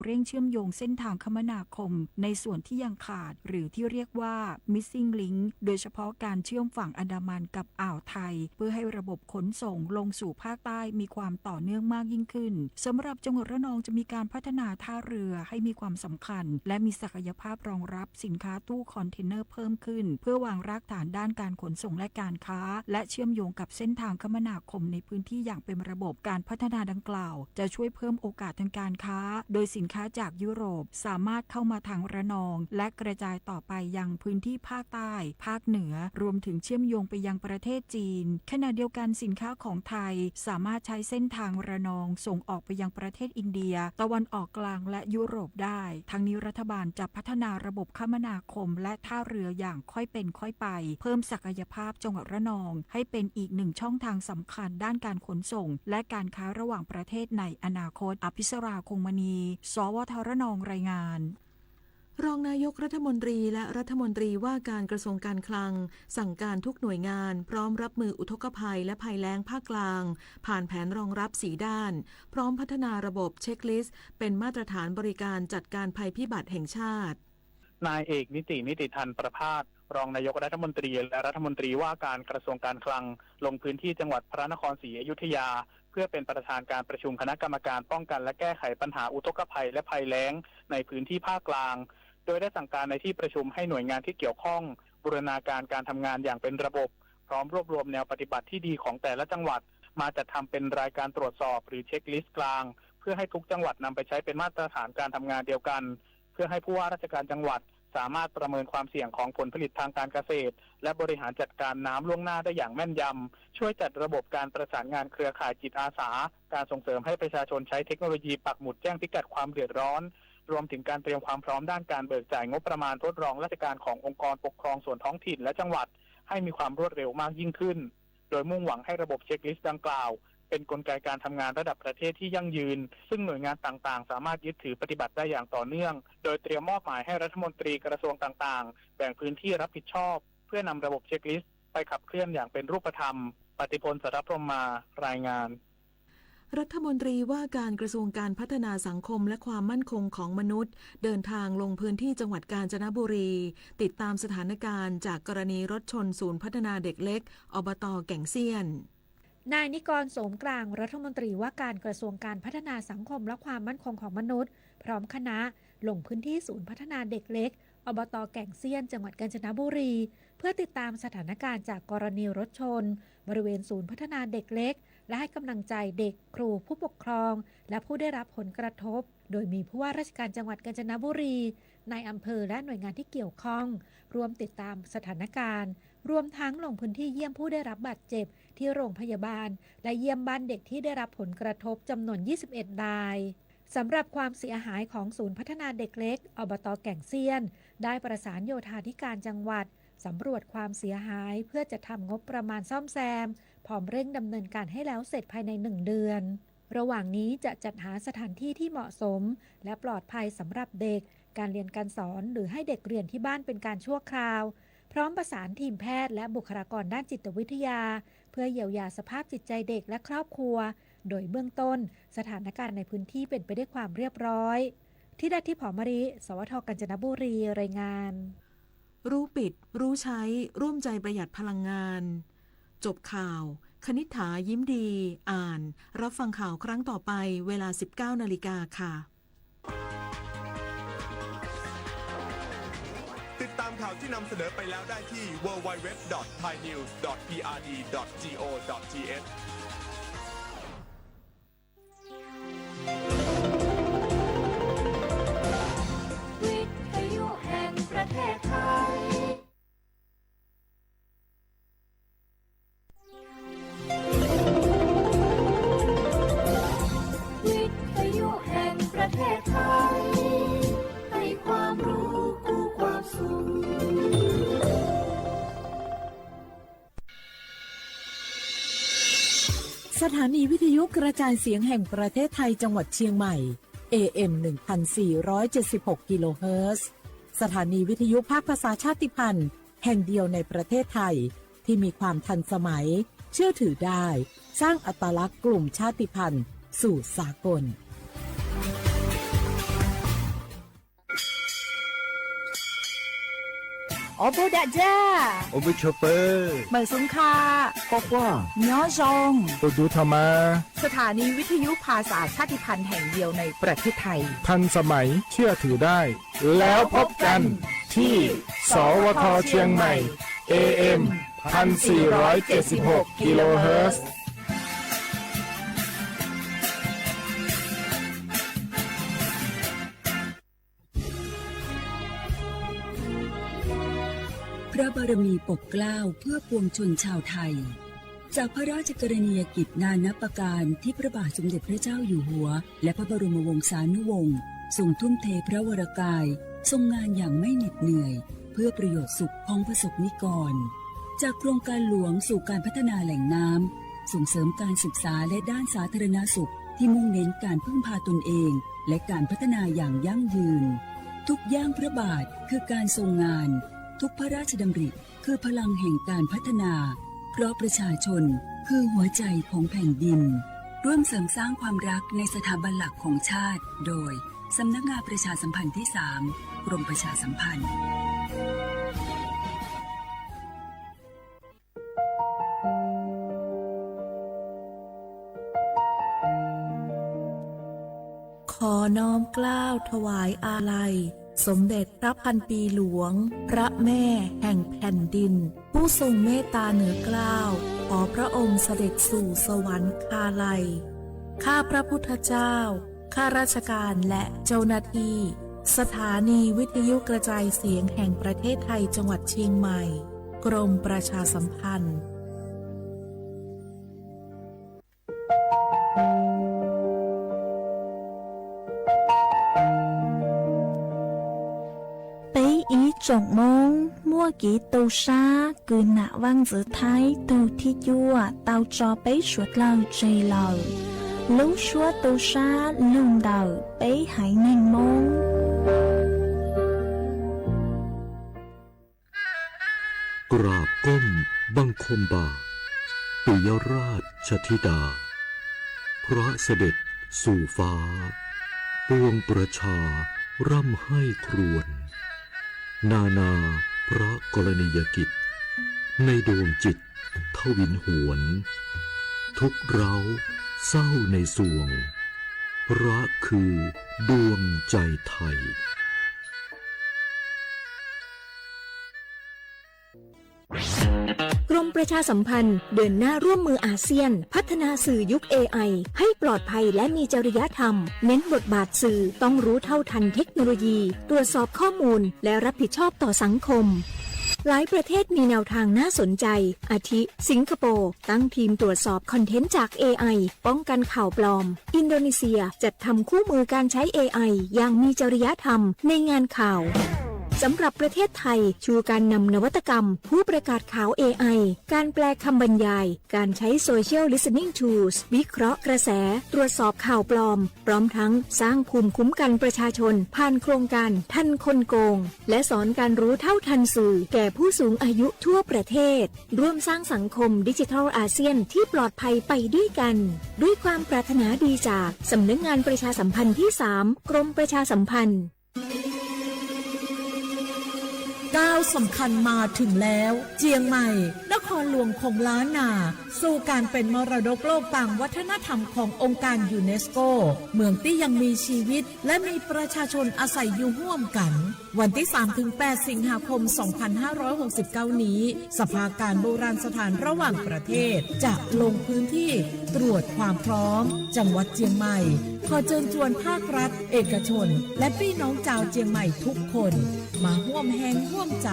เร่งเชื่อมโยงเส้นทางคมนาคมในส่วนที่ยังขาด หรือที่เรียกว่า missing link โดยเฉพาะการเชื่อมฝั่งอันดามันกับอ่าวไทย เพื่อให้ระบบขนส่งลงสู่ภาคใต้มีความต่อเนื่องมากยิ่งขึ้น สำหรับจังหวัดระนองจะมีการพัฒนาท่าเรือให้มีความสำคัญ และมีศักยภาพรองรับสินค้าตู้คอนเทนเนอร์เพิ่มขึ้น เพื่อวางรากฐานด้านการขนส่งและการค้า และเชื่อมโยงกับเส้นทางคมนาคมในพื้นที่อย่างเป็นระบบ การพัฒนาดังกล่าว จะช่วยเพิ่มโอกาสทางการค้า โดยสินค้าจากยุโรปสามารถเข้ามาทางระนอง และกระจายต่อไปยังพื้นที่ภาคใต้ ภาคเหนือ รวมถึงเชื่อมโยงไปยังประเทศจีน ขณะเดียวกันสินค้าของไทยสามารถใช้เส้นทางระนองส่งออกไปยังประเทศอินเดีย ตะวันออกกลาง และยุโรปได้ ทั้งนี้รัฐบาลจะพัฒนาระบบคมนาคมและท่าเรืออย่างค่อยเป็นค่อยไป เพิ่มศักยภาพจังหวัดระนองให้เป็นอีกหนึ่งช่องทางสำคัญด้านการขนส่ง และการค้าระหว่างประเทศในอนาคต อภิสรา คงมณี สวท ระนอง รายงาน รองนายกรัฐมนตรีและรัฐมนตรีว่าการกระทรวงการคลัง สั่งการทุกหน่วยงานพร้อมรับมืออุทกภัยและภัยแล้งภาคกลาง ผ่านแผนรองรับสี่ด้าน พร้อมพัฒนาระบบเช็คลิสต์เป็นมาตรฐานบริการจัดการภัยพิบัติแห่งชาติ นายเอกนิติ นิติธันประภาส รองนายกรัฐมนตรีและรัฐมนตรีว่าการกระทรวงการคลัง ลงพื้นที่จังหวัดพระนครศรีอยุธยา เพื่อเป็นประธานการประชุมคณะกรรมการป้องกันและแก้ไขปัญหาอุทกภัยและภัยแล้งในพื้นที่ภาคกลาง โดยได้สั่งการในที่ประชุมให้หน่วยงานที่เกี่ยวข้องบูรณาการการทำงานอย่างเป็นระบบ พร้อมรวบรวมแนวปฏิบัติที่ดีของแต่ละจังหวัด มาจัดทำเป็นรายการตรวจสอบหรือเช็คลิสต์กลาง เพื่อให้ทุกจังหวัดนำไปใช้เป็นมาตรฐานการทำงานเดียวกัน เพื่อให้ผู้ว่าราชการจังหวัดสามารถประเมินความเสี่ยงของผลผลิตทางการเกษตร และบริหารจัดการน้ำล่วงหน้าได้อย่างแม่นยำ ช่วยจัดระบบการประสานงานเครือข่ายจิตอาสา การส่งเสริมให้ประชาชนใช้เทคโนโลยีปักหมุดแจ้งพิกัดความเดือดร้อน รวมถึงการเตรียมความพร้อมด้านการเบิกจ่ายงบประมาณทดลองราชการขององค์กรปกครองส่วนท้องถิ่นและจังหวัด ให้มีความรวดเร็วมากยิ่งขึ้น โดยมุ่งหวังให้ระบบเช็คลิสต์ดังกล่าว เป็นกลไกการทำงานระดับประเทศที่ยั่งยืน ซึ่งหน่วยงานต่างๆ สามารถยึดถือปฏิบัติได้อย่างต่อเนื่อง โดยเตรียมมอบหมายให้รัฐมนตรีกระทรวงต่างๆ แบ่งพื้นที่รับผิดชอบ เพื่อนำระบบเช็คลิสต์ไปขับเคลื่อนอย่างเป็นรูปธรรม ปฏิพล สรพรหมมา รายงาน รัฐมนตรีว่าการกระทรวงการพัฒนาสังคมและความมั่นคงของมนุษย์ เดินทางลงพื้นที่จังหวัดกาญจนบุรี ติดตามสถานการณ์จากกรณีรถชนศูนย์พัฒนาเด็กเล็ก อบต แก่งเซียน นายนิกร โสมกลาง รัฐมนตรีว่าการกระทรวงการพัฒนาสังคมและความมั่นคงของมนุษย์ พร้อมคณะ ลงพื้นที่ศูนย์พัฒนาเด็กเล็ก อบต แก่งเซียน จังหวัดกาญจนบุรี เพื่อติดตามสถานการณ์จากกรณีรถชน บริเวณศูนย์พัฒนาเด็กเล็ก และให้กำลังใจเด็ก ครู ผู้ปกครอง และผู้ได้รับผลกระทบ โดยมีผู้ว่าราชการจังหวัดกาญจนบุรี นายอำเภอ และหน่วยงานที่เกี่ยวข้อง ร่วมติดตามสถานการณ์ รวมทั้งลงพื้นที่เยี่ยมผู้ได้รับบาดเจ็บที่โรงพยาบาล และเยี่ยมบ้านเด็กที่ได้รับผลกระทบจำนวน ยี่สิบเอ็ด ราย สำหรับความเสียหายของศูนย์พัฒนาเด็กเล็ก อบต แก่งเซียน ได้ประสานโยธาธิการจังหวัด สำรวจความเสียหายเพื่อจัดทำงบประมาณซ่อมแซม พร้อมเร่งดำเนินการให้แล้วเสร็จภายในหนึ่งเดือน ระหว่างนี้จะจัดหาสถานที่ที่เหมาะสม และปลอดภัยสำหรับเด็ก การเรียนการสอน หรือให้เด็กเรียนที่บ้านเป็นการชั่วคราว พร้อมประสานทีมแพทย์และบุคลากรด้านจิตวิทยา เพื่อเยียวยาสภาพจิตใจเด็กและครอบครัว โดยเบื้องต้น สถานการณ์ในพื้นที่เป็นไปด้วยความเรียบร้อย ธิดาทิพย์ หอมมะลิ สวท กาญจนบุรี รายงาน รู้ปิด รู้ใช้ ร่วมใจประหยัดพลังงาน จบข่าว คณิษฐา ยิ้มดี อ่าน รับฟังข่าวครั้งต่อไป เวลา สิบเก้านาฬิกาค่ะ ติดตามข่าวที่นำเสนอไปแล้วได้ที่ ดับเบิลยู ดับเบิลยู ดับเบิลยู ดอท ไทยนิวส์ ดอท พีอาร์ดี ดอท จี โอ ดอท ที เอช วิทยุแห่งประเทศไทย วิทยุแห่งประเทศไทย ให้ความรู้คู่ความสุข สถานีวิทยุกระจายเสียงแห่งประเทศไทยจังหวัดเชียงใหม่ เอ เอ็ม หนึ่งพันสี่ร้อยเจ็ดสิบหก กิโลเฮิรตซ์ สถานีวิทยุภาคภาษาชาติพันธุ์แห่งเดียวในประเทศไทย ที่มีความทันสมัย เชื่อถือได้ สร้างอัตลักษณ์กลุ่มชาติพันธุ์สู่สากล Ob peb dag dag, ob peb tshov pawg, mawm xoo kha, quaj quaj, nyob zoo, ua dub tho mas. สถานีวิทยุภาษาชาติพันธุ์แห่งเดียวในประเทศไทย ทันสมัย เชื่อถือได้ แล้วพบกันที่ สวท เชียงใหม่ เอเอ็ม พันสี่ร้อยเจ็ดสิบหก กิโลเฮิรตซ์ พระบารมีปกเกล้าเพื่อปวงชนชาวไทย จากพระราชกรณียกิจนานับประการที่พระบาทสมเด็จพระเจ้าอยู่หัว และพระบรมวงศานุวงศ์ทรงทุ่มเทพระวรกาย ทรงงานอย่างไม่เหน็ดเหนื่อย เพื่อประโยชน์สุขของประสบนิกร จากโครงการหลวงสู่การพัฒนาแหล่งน้ำ ส่งเสริมการศึกษาและด้านสาธารณสุขที่มุ่งเน้นการพึ่งพาตนเอง และการพัฒนาอย่างยั่งยืน ทุกย่างพระบาทคือการทรงงาน ทุกพระราชดำริคือพลังแห่งการพัฒนา เพราะประชาชนคือหัวใจของแผ่นดิน ร่วมเสริมสร้างความรักในสถาบันหลักของชาติ โดย สำนักงานประชาสัมพันธ์ที่สาม กรมประชาสัมพันธ์ ขอน้อมเกล้าถวายอาลัย สมเด็จพระพันปีหลวง พระแม่แห่งแผ่นดิน ผู้ทรงเมตตาเหนือเกล้า ขอพระองค์เสด็จสู่สวรรคาลัย ข้าพระพุทธเจ้า ข้าราชการและเจ้าหน้าที่ สถานีวิทยุกระจายเสียงแห่งประเทศไทยจังหวัดเชียงใหม่ กรมประชาสัมพันธ์ Peb ib tsoom Hmoob muaj kev tu sab kws nam Vaj Ntxwv Thaib tug thib cuaj tau tso peb suav dlawg tseg lawm. Lub suab tu sab lug ntawm peb haiv neeg Hmoob. กราบก้มบังคมบาท ปิยราชธิดา พระเสด็จสู่ฟ้า ปวงประชาร่ำไห้ครวญ นานาพระกรณียกิจ ในดวงจิตทวินหวน ทุกข์ร้าวเศร้าในสวง พระคือดวงใจไทย กรมประชาสัมพันธ์เดินหน้าร่วมมืออาเซียน พัฒนาสื่อยุค เอไอ ให้ปลอดภัยและมีจริยธรรม เน้นบทบาทสื่อต้องรู้เท่าทันเทคโนโลยี ตรวจสอบข้อมูล และรับผิดชอบต่อสังคม หลายประเทศมีแนวทางน่าสนใจ อาทิ สิงคโปร์ ตั้งทีมตรวจสอบคอนเทนต์จาก เอไอ ป้องกันข่าวปลอม อินโดนีเซียจัดทำคู่มือการใช้ เอไอ อย่างมีจริยธรรมในงานข่าว สำหรับประเทศไทย ชูการนำนวัตกรรม ผู้ประกาศข่าว เอไอ การแปลคำบรรยาย การใช้ Social Listening Tools วิเคราะห์กระแส ตรวจสอบข่าวปลอม พร้อมทั้งสร้างภูมิคุ้มกันประชาชน ผ่านโครงการทันคนโกง และสอนการรู้เท่าทันสื่อแก่ผู้สูงอายุทั่วประเทศ ร่วมสร้างสังคมดิจิทัลอาเซียนที่ปลอดภัยไปด้วยกัน ด้วยความปรารถนาดีจากสำนักงานประชาสัมพันธ์ที่สาม กรมประชาสัมพันธ์ ก้าวสำคัญมาถึงแล้ว เจียงใหม่ นครหลวงของล้านนา สู่การเป็นมรดกโลกตามวัฒนธรรมขององค์การยูเนสโก เมืองตี้ยังมีชีวิต และมีประชาชนอาศัยอยู่ร่วมกัน วันที่สามถึงแปดสิงหาคมสองพันห้าร้อยหกสิบเก้านี้ สภาการโบราณสถานระหว่างประเทศ จะลงพื้นที่ตรวจความพร้อม จังหวัดเจียงใหม่ ขอเชิญชวนภาครัฐ เอกชน และพี่น้องชาวเจียงใหม่ทุกคน มาร่วมแฮงร่วมใจ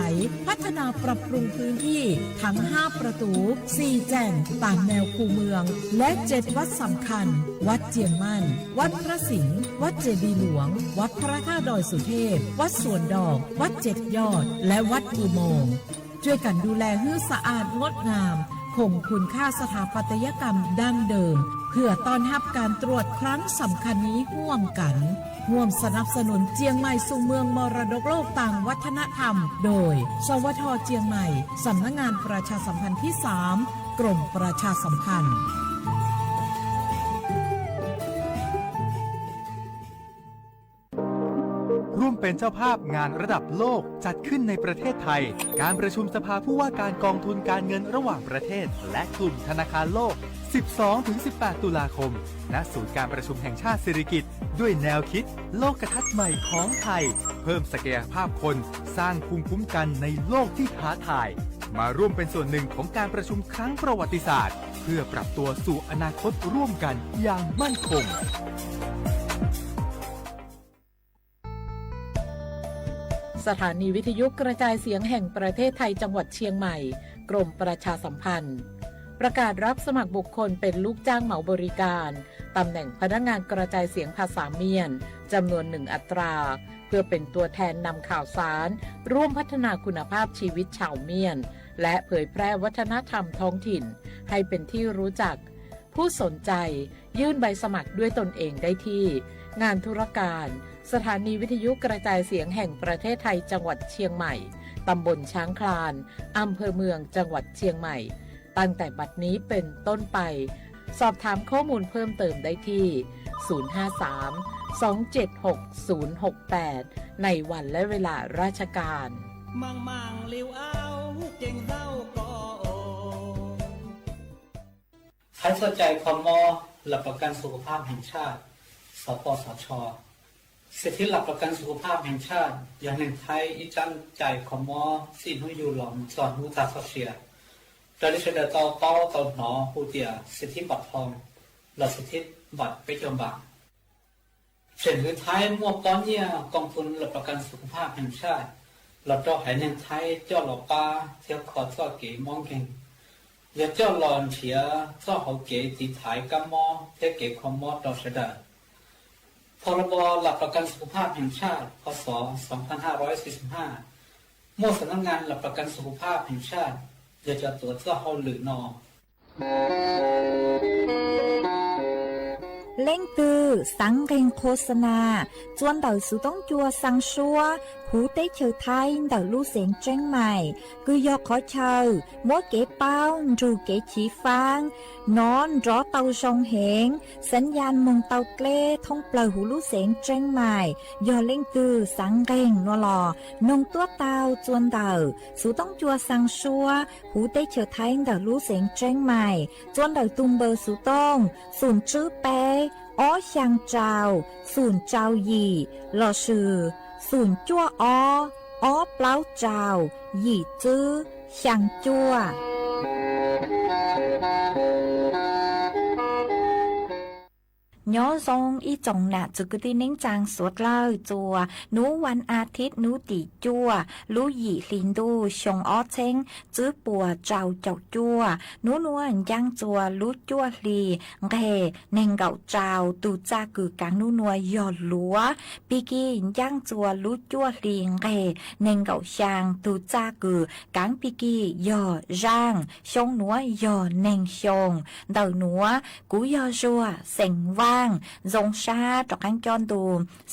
พัฒนาปรับปรุงพื้นที่ทั้งห้าประตู สี่แจ่ง ตามแนวคูเมือง และเจ็ดวัดสำคัญ วัดเจียงมั่น วัดพระสิงห์ วัดเจดีย์หลวง วัดพระธาตุดอยสุเทพ วัดสวนดอก วัดเจ็ดยอด และวัดอุโมงค์ ช่วยกันดูแลหื้อสะอาดงดงาม คงคุณค่าสถาปัตยกรรมดั้งเดิม เพื่อต้อนรับการตรวจครั้งสำคัญนี้ร่วมกัน ร่วมสนับสนุนเจียงใหม่สู่เมืองมรดกโลกตามวัฒนธรรม โดย สวท เจียงใหม่ สำนักงานประชาสัมพันธ์ที่สาม กรมประชาสัมพันธ์ ร่วมเป็นเจ้าภาพงานระดับโลกจัดขึ้นในประเทศไทย การประชุมสภาผู้ว่าการกองทุนการเงินระหว่างประเทศ และกลุ่มธนาคารโลก สิบสองถึงสิบแปด ตุลาคม ณ ศูนย์การประชุมแห่งชาติสิริกิติ์ ด้วยแนวคิดโลกทัศน์ใหม่ของไทย เพิ่มศักยภาพคน สร้างภูมิคุ้มกันในโลกที่ท้าทาย มาร่วมเป็นส่วนหนึ่งของการประชุมครั้งประวัติศาสตร์ เพื่อปรับตัวสู่อนาคตร่วมกันอย่างมั่นคง สถานีวิทยุกระจายเสียงแห่งประเทศไทยจังหวัดเชียงใหม่ กรมประชาสัมพันธ์ ประกาศรับสมัครบุคคลเป็นลูกจ้างเหมาบริการ ตำแหน่งพนักงานกระจายเสียงภาษาเมียน จำนวนหนึ่งอัตรา เพื่อเป็นตัวแทนนำข่าวสาร ร่วมพัฒนาคุณภาพชีวิตชาวเมียน และเผยแพร่วัฒนธรรมท้องถิ่น ให้เป็นที่รู้จัก ผู้สนใจ ยื่นใบสมัครด้วยตนเองได้ที่ งานธุรการ สถานีวิทยุกระจายเสียงแห่งประเทศไทยจังหวัดเชียงใหม่ ตำบลช้างคลาน อำเภอเมืองจังหวัดเชียงใหม่ ตั้งแต่บัดนี้เป็นต้นไป สอบถามข้อมูลเพิ่มเติมได้ที่ ศูนย์ห้าสาม สองเจ็ดหก ศูนย์หกแปด ในวันและเวลาราชการ Thaib txoj cai kho mob หลักประกันสุขภาพแห่งชาติ สปสช. สิทธิหลักประกันสุขภาพแห่งชาติ yog neeg Thaib ib tsab cai kho mob txij hnub yug los mus txog hnub tag txoj sia. Raws li sawv daws tau paub tau hnov hu tias สิทธิบัตรทอง los สิทธิบัตร peb caug npam. Tseem hwv Thaib muaj pob nyiaj กองทุนหลักประกันสุขภาพแห่งชาติ los rau haiv neeg Thaib coj los pab thiab kho txoj kev mob nkeeg, yog coj los nrhiav txoj hauv kev tiv thaiv kab mob thiab kev kho mob rau sawv daws. พรบหลักประกันสุขภาพแห่งชาติ พ.ศ. สองพันห้าร้อยสี่สิบห้า muaj สำนักงานหลักประกันสุขภาพแห่งชาติ yog cov tuav txoj hauj lwm no. Leej twg xaav nqeeg qhua xa nas txua ntawm xuv toob cua xaa suab huv teb chaws Thaib ntawm lub xeev Tseeb Mais, kws yog qhov chaw muab kev paub nrug kev chiv faab nov nrov tau zoo heev, xav yas moog tau dleb thoob plawg huv lub xeev Tseeb Mais. Yog leej twg xaav nqeeg nuav los noog tuab tau txua ntawm xuv toob cua xaa suab huv teb chaws Thaib ntawm lub xeev Tseeb Mais txua ntawm tug npawb xuv tooj xoom tswb peb ob xyaa rau xoom rau yim lossis xoom cuaj ob ob plaub rau yim tswb xyaa cuaj. Nyob zoo ib tsoom nam txwv kwv tij neej tsaa suav dlawg txua. Nub vas as thiv nub tim cuaj lub yim hli ntuj xyoo ob txheeb tswb puas rau caum cuaj, nub nuav ncaaj txua lub cuaj hli nqeg neeg nkaum rau, tug txaj kws kaav nub nuav yog luav. Pig kig ncaaj txua lub cuaj hli nqeg neeg nkaum xyaa, tug txaj kws kaav pig kig yog zaaj, xyoo nuav yog neeg xyoo. Ntawm nuav kuv yog Zuag xeem Vaaj, zoo sab rov qaab coj ntu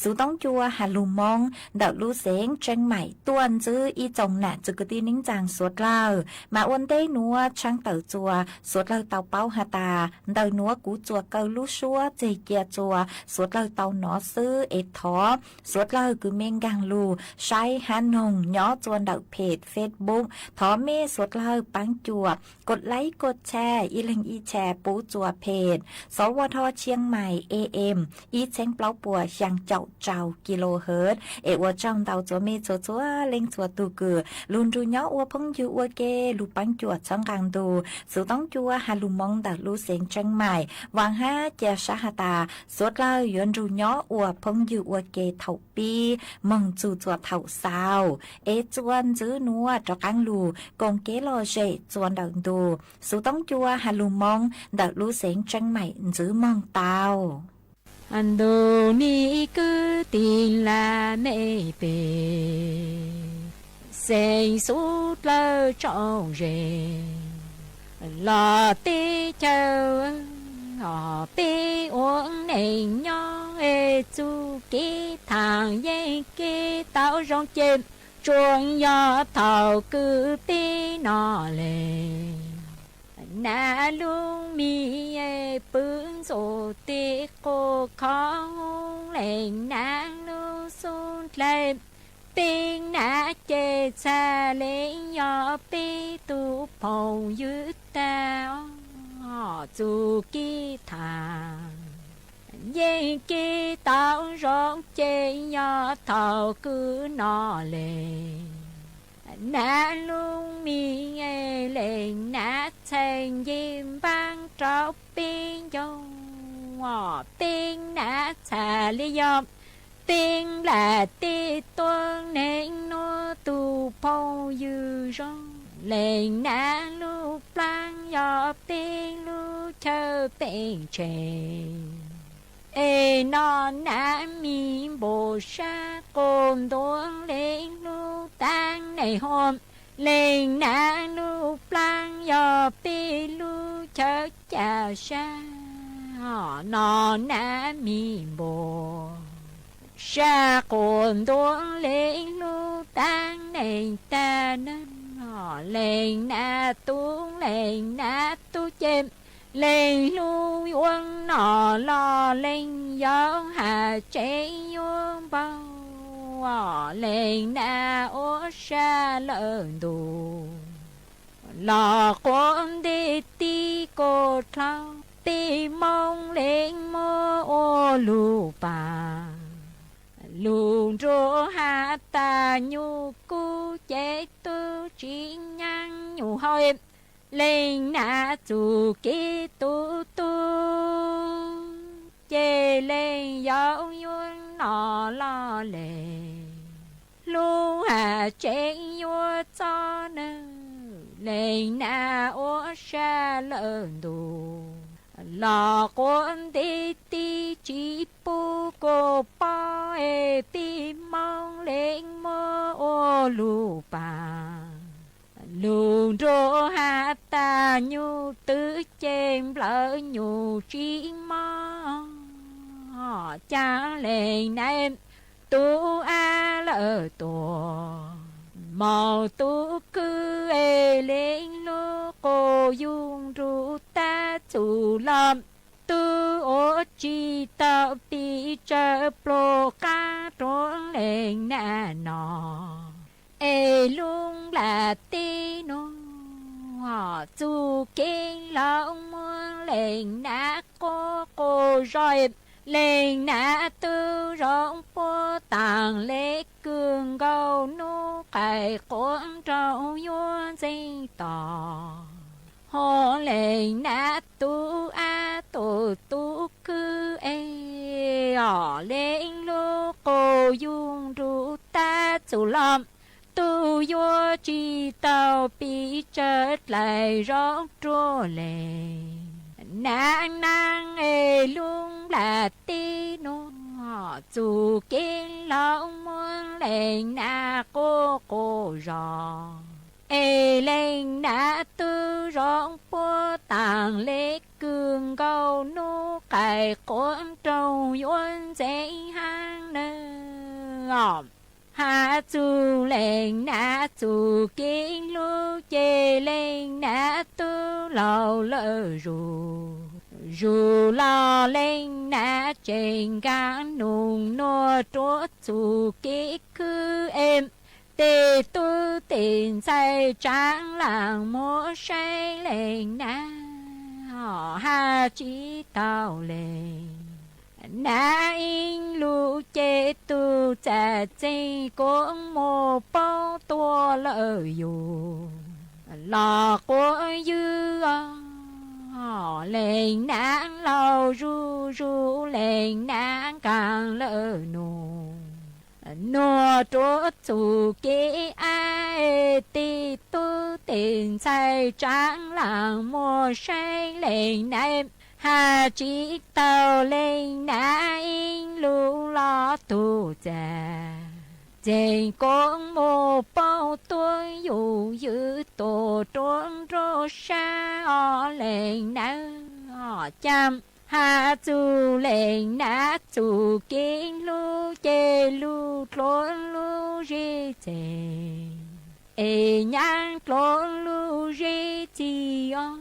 xuv toob cua has lug Moob ntawm lub xeev Tseeb Mais tuaj ntsib ib tsoom nam txwv kwv tij neej tsaa suav dlawg. Mas ua ntej nuav tshaaj tawm txua suav dlawg tau paub has tas ntawm nuav kuv txuas kaw lub suab tseg cia txua suav dlawg tau nov xwb es thov suav dlawg kws mej nkaag lug saib hab noog nyob txua ntawm peg Facebook, thov mej suav dlawg paab cuam kod laib kod tshare ib leeg ib tshare pub txua peg Sv W Tho Tshiab Mais A M ib txheeb plaub puas xyaa caum rau kilohertz. Es ua tsaug ntau txua mej txhua txhua leej txhua tug kws lug nrug nyob ua phooj ywg ua ke, lug paab cuam txhawb nqaa ntu xuv toob cua has lug Moob ntawm lub xeev Tseeb Mais. Vaam hab cia sab has tas suav dlawg yuav nrug nyob ua phooj ywg ua ke thaum pib moog txug txua thaum xaus, es txua ntsib nuav rov qaab lug koom kev lom zem txua ntawm ntu xuv toob cua has lug Moob ntawm lub xeev Tseeb Mais ntsib moog tau. Ntu nib kwv tij laj mej teg, xeev xub dlawg tsoom ze los teb chaws, peb ua neej nyob txuj kev thaam yeej kev tau zoo ces tsuas yog thaum kwv tij no le. Nab lub mi pw ntxuj teb quj khov leej nab lub xub dlej, peb nam ces txhaj le yog peb tus phooj ywg tag os. Txuj kev tham yeej kev tau zoo ces yog thaum kawg no le nam lub me es le nam txhais ncig npaab rau peb ncauj, peb nam txhaj le yog peb nplaj teb tuab neeg nua tus phooj ywg zoo. Le nam lub plaab yog peb lub chaw pej tsheej es no nam mi npaum sab quas ntuas le lub taab neeg huam. Le nam lub plaab yog peb lub chaw ca sab os, no nam mi npaum sab quas ntuas le lub taab neeg tag neeg os. Le nam tub, le nam tub ces le hlub yuav noj los le yog has tsev yuav npau os. Le nam ua sab lawm ntuj los quav nti tib kaus dlhau, peb moog le muab ua lug paag, lug nruab has tas nyuj kub ces tub tsis nyaab nyuj hau. Le nam txuj kev tu tu ces le yog yuav noj los le hlub has tsev yuav txob nws. Le nam ua sab lawm ntuj los quav nti tib tsis pub kuv paub es peb moog le muab ua lug paag, lug nruab has tas nyuj twb ces nplawm nyuj tsis mob. Caag le nam tub ab lawm tuag, maum tub kwv es le hlub quas yuj nrug tab txug los, tub ua tsis tau pes tsawg pluas qab rua le nam no. Es lub nplaj teb nuav txuj kev laug muab le nam quab quas zog, le nam tub zoo puab taag le kws nkaus nub qais quav nrau yuav ntxeev tos. Hos le nam tub ab tug tub kwv es os, le hlub quas yuj nrug tab txug los, tub yuav tsis tau pes tsawg dlaim zov rua le nam naab. Es lub nplaj teb nuav txuj kev laug muab le nam quab quas zog, es le nam tub zoo puab taag le kws nkaus nub qais quav nrau yuav ntxeev haab nawb. Has txug le nam txuj kev hlub ces le nam tub laug lawm zuj zus los le nam tseem nkaag nug nuav rua txuj kev khwv es tej tub tej ntxhais tsaav laag muab saib le nam, hos has tsis tau le nam ib lug ces tug txaj txeeg kuas muaj paub tuaj lawm yug los quav ywg os. Le nam laug zuj zus le nam nkaag lawm nuav, nuav rua txuj kev ab, tej tub tej ntxhais tsaav laag muab saib le nam, has tsis tau le nam ib lug los tug txaj txeeg kuas muaj paub tuaj yug ywg tuaj rua nruab sab os le nam. Caag has txug le nam txuj kev hlub ces lug dlua lub zeb txeeg, es nyaav dlua lub zeb txig os.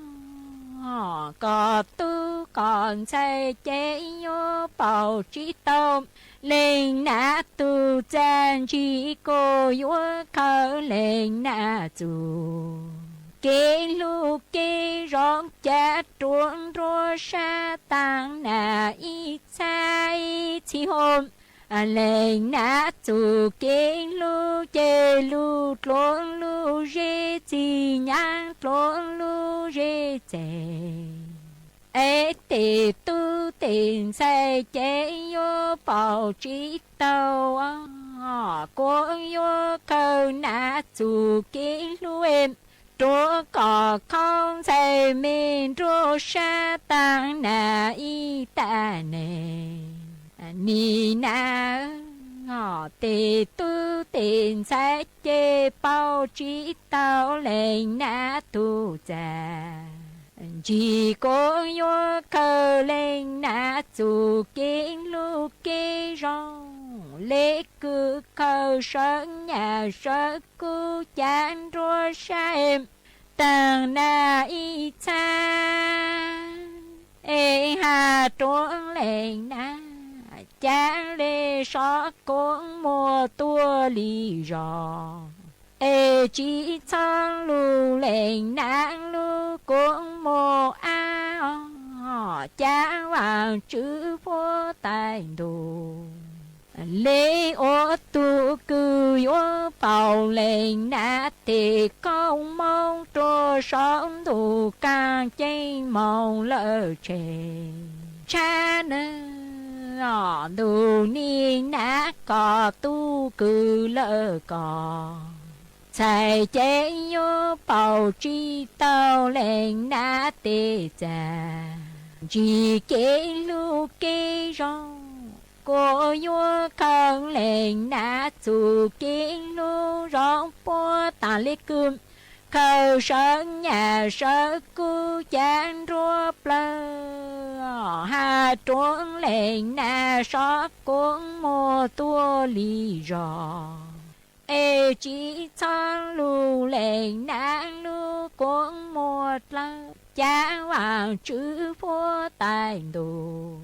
Koj tub koj ntxhais ces yuav paub tsis tau Leej Nab Tug Txag, ntsis kuv yuav khaws Leej Nab Txug kev hlub kev zoo, cav ruam nruab sab taag nag ib txhab ib txhis hov. Leej Nab Txug kev hlub ces lug dluav lub zeb txij, nyaav dluav lub zeb txij. Es tej tub tej ntxhais ces yuav paub tsis tau, kuv yuav khaws Nab Txug kev hlub rua kom khaub ntxhais me nruab sab taag nag ib tag neeg. Nim na tej tub tej ntxhais ces paub tsis tau Leej Nab Tug Txag. Ntsis kuv yuav khaws Leej Nab Txug kev hlub kev zoo, le kws khaws sawv nyaj sawv kub, cav nruab sab taag nag ib txhab. Es has rua Leej Nab, cav le sov koob muag tuaj li zog. Es tsis txhob lug Leej Nab, lub koob muag ab, cav Vaajtswv puab tais ntuj. Le ua tug kws yuav paub Leej Nab tej koob moov, rua saum ntuj kaaj ceeb moog lawm tseg. Tshab ntuj nim na koj tub kws lawm koj, txhais ces yuav paub tsis tau Leej Nab tej txag. Ntsis kev hlub kev zoo, kuv yuav khaws Leej Nab Txug kev hlub zoo, puab taag le kws khaws sawv nyaj sawv kub, cav nruab plawg. Has rua Leej Nab, sov koob muag tuaj li zog. Es tsis txhob lug Leej Nab, lub koob muag dlawb, cav Vaajtswv puab tais ntuj.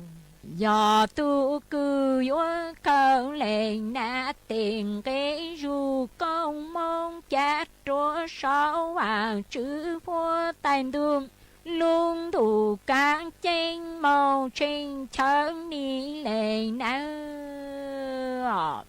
Yog tug kws yuav khaws Leej Nab tej nqe zug koob moov, cav rua saum Vaajtswv puab tais ntuj. Lub ntuj kaaj ceeb moog tshee chaw nim Leej Nab.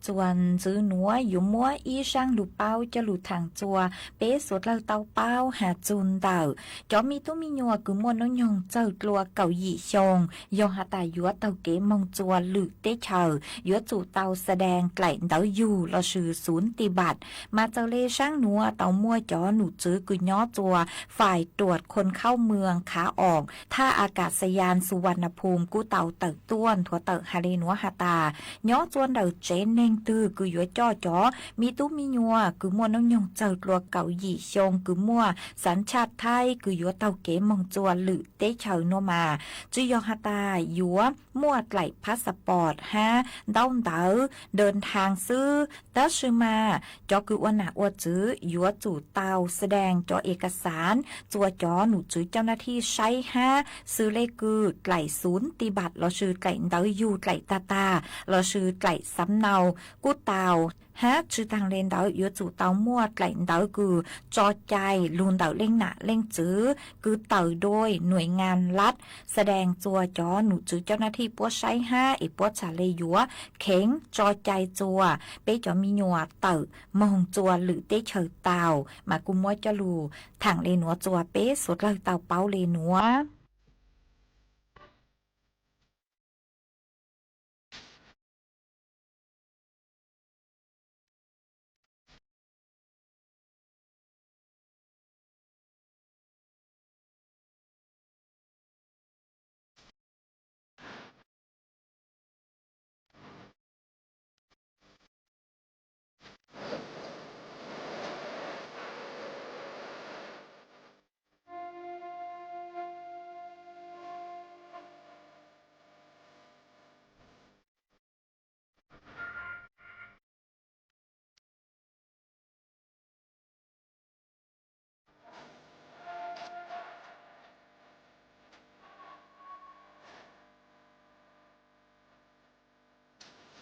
Txuas ntxiv nuav yuav muab ib zaaj lug paub coj lug thaam txuas peb suav dlawg tau paub has txug ntawm cov me tub me nyuam kws muaj nub nyoog txawg dlua kaum yim xyoo, yog has tas yuav taug kev moog txuas lwm teb chaws yuav tsum tau xa daas dlaim ntawv yug lossis xuv ti npam. Mas txawm le zaaj nuav tau muaj cov num tswv kws nyob txuas fais ruam khon khaub mwam khav oom thaj a kas xayas Suvannaphum kuj tau tawm tuaj nthuav tawm has le nuav has tas, nyob txuas ntawm tsev neeg twg kws yuav coj cov me tub me nyuam kws muaj nub nyoog txawg dlua kaum yim xyoo kws muaj xav tshaj thaib kws yuav taug kev moog txuas lwm teb chaws nuav mas, tsi yog has tas yuav muaj dlaim phasapos hab ntaub ntawv dawv nrhaas xwb. Tab sis mas cov kws ua nam ua txwv yuav tsum tau xa daas cov ev kas xaav txuas cov num tswv cauj naj thij saib hab xws le kws dlaim xuv ti npam lossis dlaim ntawv yug dlaim tag tag lossis dlaim xav nau kuj tau. Hab tsi taag le ntawd yuav tsum tau muaj dlaim ntawv kws tso cai lug ntawm leej nam leej txwv kws tawm dua nuam ngas lab xa daas txuas cov num tswv cauj naj thij puab saib hab es puab txhad le yuav kheev tso cai txuas peb cov me nyuam tawm moog txuas lwm teb chaws tau. Mas kuj muab coj lug thaam le nuav txuas peb suav dlawg tau paub le nuav.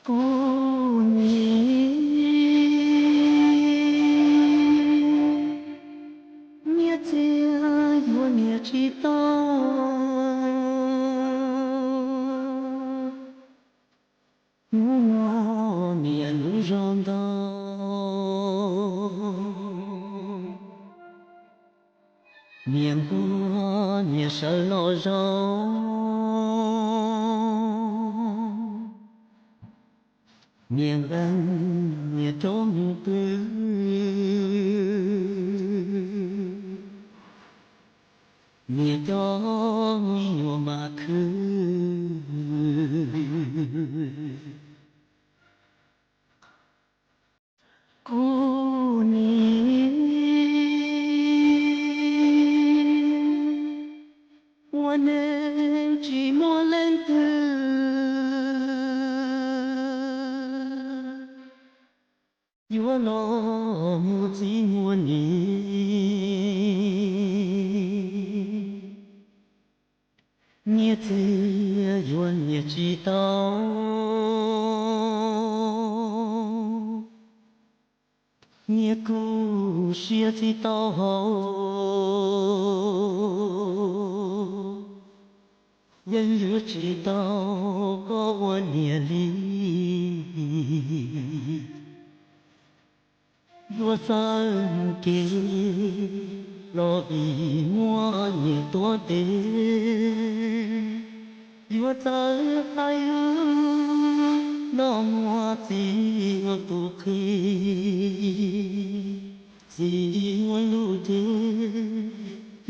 Kuv niam, niam txiv yuav niam tsis tau, hnub no niam lub zog ntau, niam nquag niam sawv los zaum, niam nqeeg niam rov mus pw, niam coj me nyuam mas khwv. Kuv niam, ua neej tsis muaj leej twg yuav los mus txiv muaj niam, niam txiv yuav niam tsis tau, niam kuj siab tsis tau hauv, yeej yuav tsis tau koj ua niam li. Yuav txawj mus kev los vim muaj niam tuav tes, yuav txawj hais wb los muaj txiv ua tus qhi. Txiv ua lus ces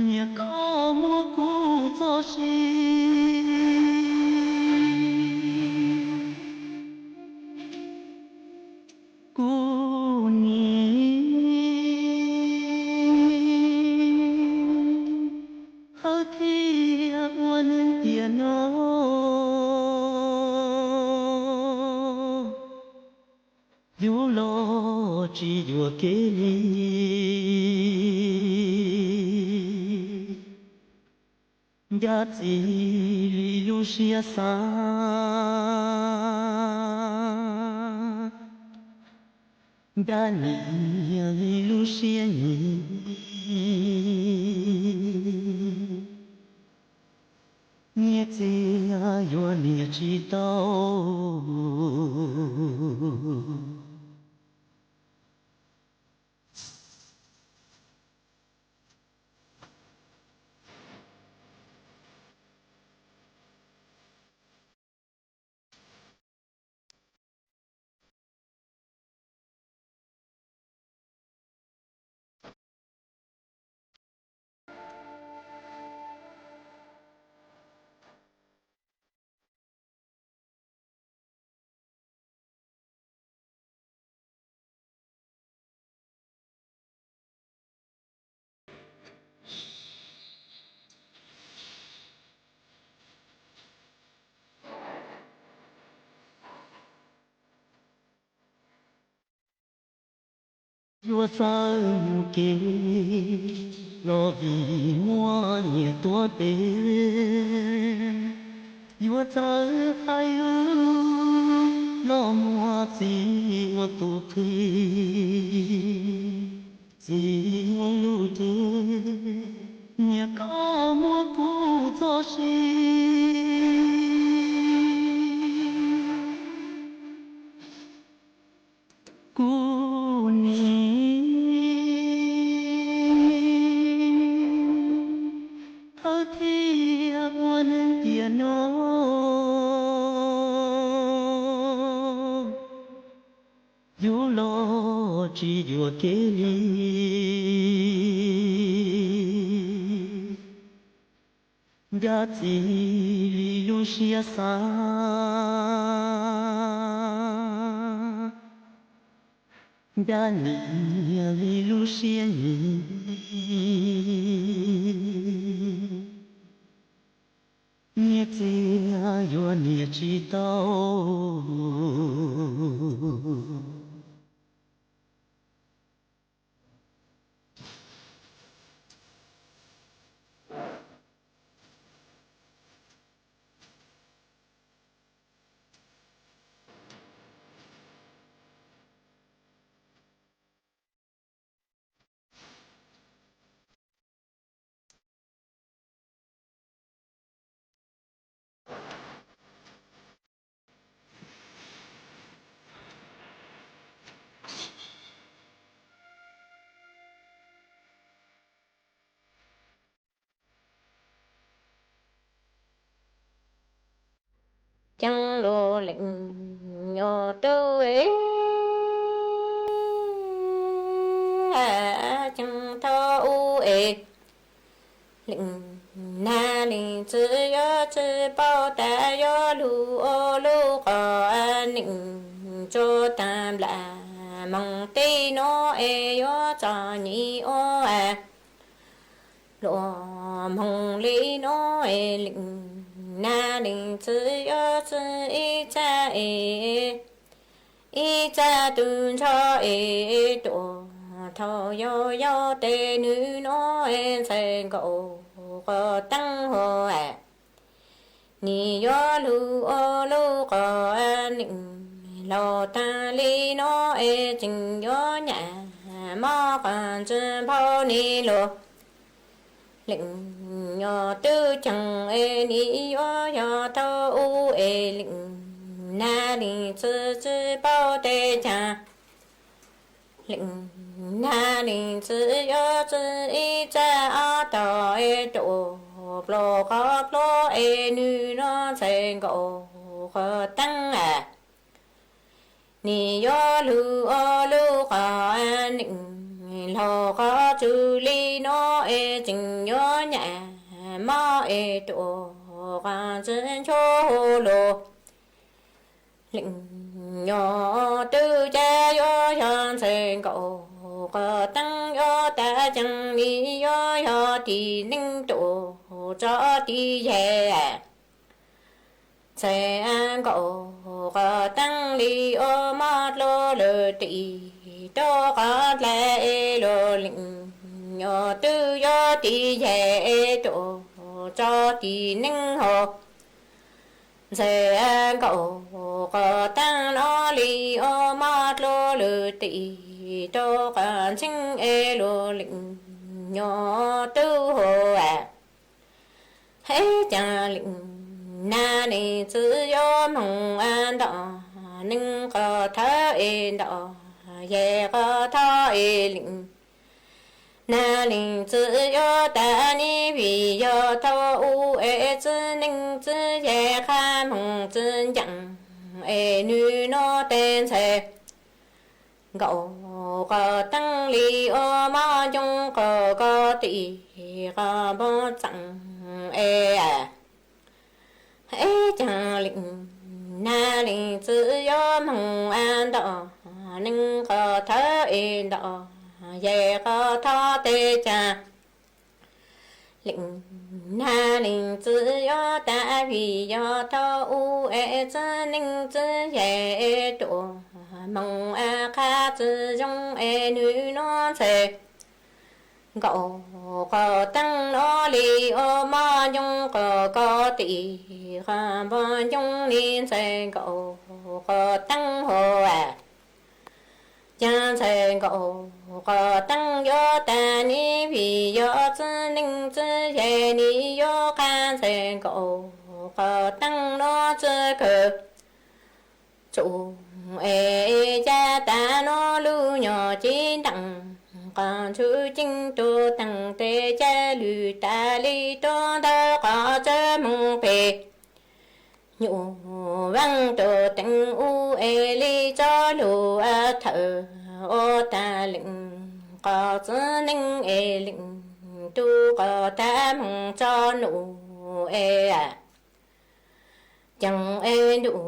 niam koj muab kuv txoj sia. Kuv niam, hawv thiab ua neej tiam no, yus los tsis yuam kev li. Ncaj txiv li lub siab xav, ncaj niam li lub siab nyiam, niam txiv yuav niam tsis tau. Yuav txawj mus kev los vim muaj niam tuav tes, yuav txawj hais wb los muaj txiv ua tus qhi. Txiv ua lus ces niam koj muab kuv txoj sia. Kuv niam, hawv thiab ua neej tiam no, yus los tsis yuam kev li. Ncaj txiv li lub siab xav, ncaj niam li lub siab nyiam, niam txiv yuav niam tsis tau. ceeb lug leej nyuas tub, ceeb thaum ub es leej nab leej txiv yuav tsi paub tas yuav lug ua lub qhov neej tso taag nplam moog teb nuav es yuav txom nyem ua luas moog le nuav es leej nab leej txiv yuav tsi ib txha es ib txha tug ntsho es tuam thaum yau yau tes nwg nuav es ntxhais nkaum qhov teeb hov, nim yuav lug ua lub qhov neej laug taag le nuav es tseem yuav nyam mob qas ntsis npau ne lug. Leej nyuas tub ceeb es nim yuav yog thaum ub es leej nab leej txiv tsi paub tes caag. Leej nab leej txiv yuav tsi ib txha ob tog es tuam pluas qhov pluas es nwg nuav ntxhais nkaum qhov teeb, nim yuav lug ua lub qhov neej laug qhov tsug le nuav es tseem yuav nyam mob es tuam qas ntsis nchuav lug. Leej nyuas tub cav yuav yog ntxhais nkaum qhov teeb yuav tas ceeb nim yuav yog tim neej tuam tso tim yaig. Ntxhais nkaum qhov teeb le ua mob dlua lug tim tub qhov dlai es lug leej nyuas tub yuav tim yaig es tuam tso tim neej hov. Ntxhais nkaum qhov teeb nuav le ua mob dlua lug tim tub qhov ntseeb es lug leej nyuas tub hov, ib caag leej nab leej txiv yuav moog ntom neej qhov thawv es ntom yaig qhov thov es leej nab leej txiv yuav tas ne vim yog thaum ub es txiv neej txiv yaig qha moog txiv ncaam es nwg nuav tes ntxhais nkaum qhov teeb le ua mob ncooj qhov koj tim qhov npoo txeem es ib caag leej nab leej txiv yuav moog ntom neej qhov thawv es ntom yaig qhov thov tes caag. Leej nab leej txiv yuav tas vim yog thaum ub es txiv neej txiv yaig tuam moog qha tsi zoo es nwg nuav ntxhais nkaum qhov teeb nuav le ua mob ncooj qhov koj tim qhov npoo ncooj ne ntxhais nkaum qhov teeb hov, caag ntxhais nkaum qhov teeb yuav tas ne vim yog txiv neej txiv yaig nim yuav qha ntxhais nkaum qhov teeb nuav tsi kawg. Tsuj es ca tas nuav lub nyuas cev ntaam qhov ntsug ceeb tug teeg tes ca lwg tas le tuab ntawd qhov tsi moog peg nyuj vaaj tug teev ub es le tso lug thawm ua tas leej qhov txiv neej es leej tug qhov tas moog tso nuj es ceeb es ntuj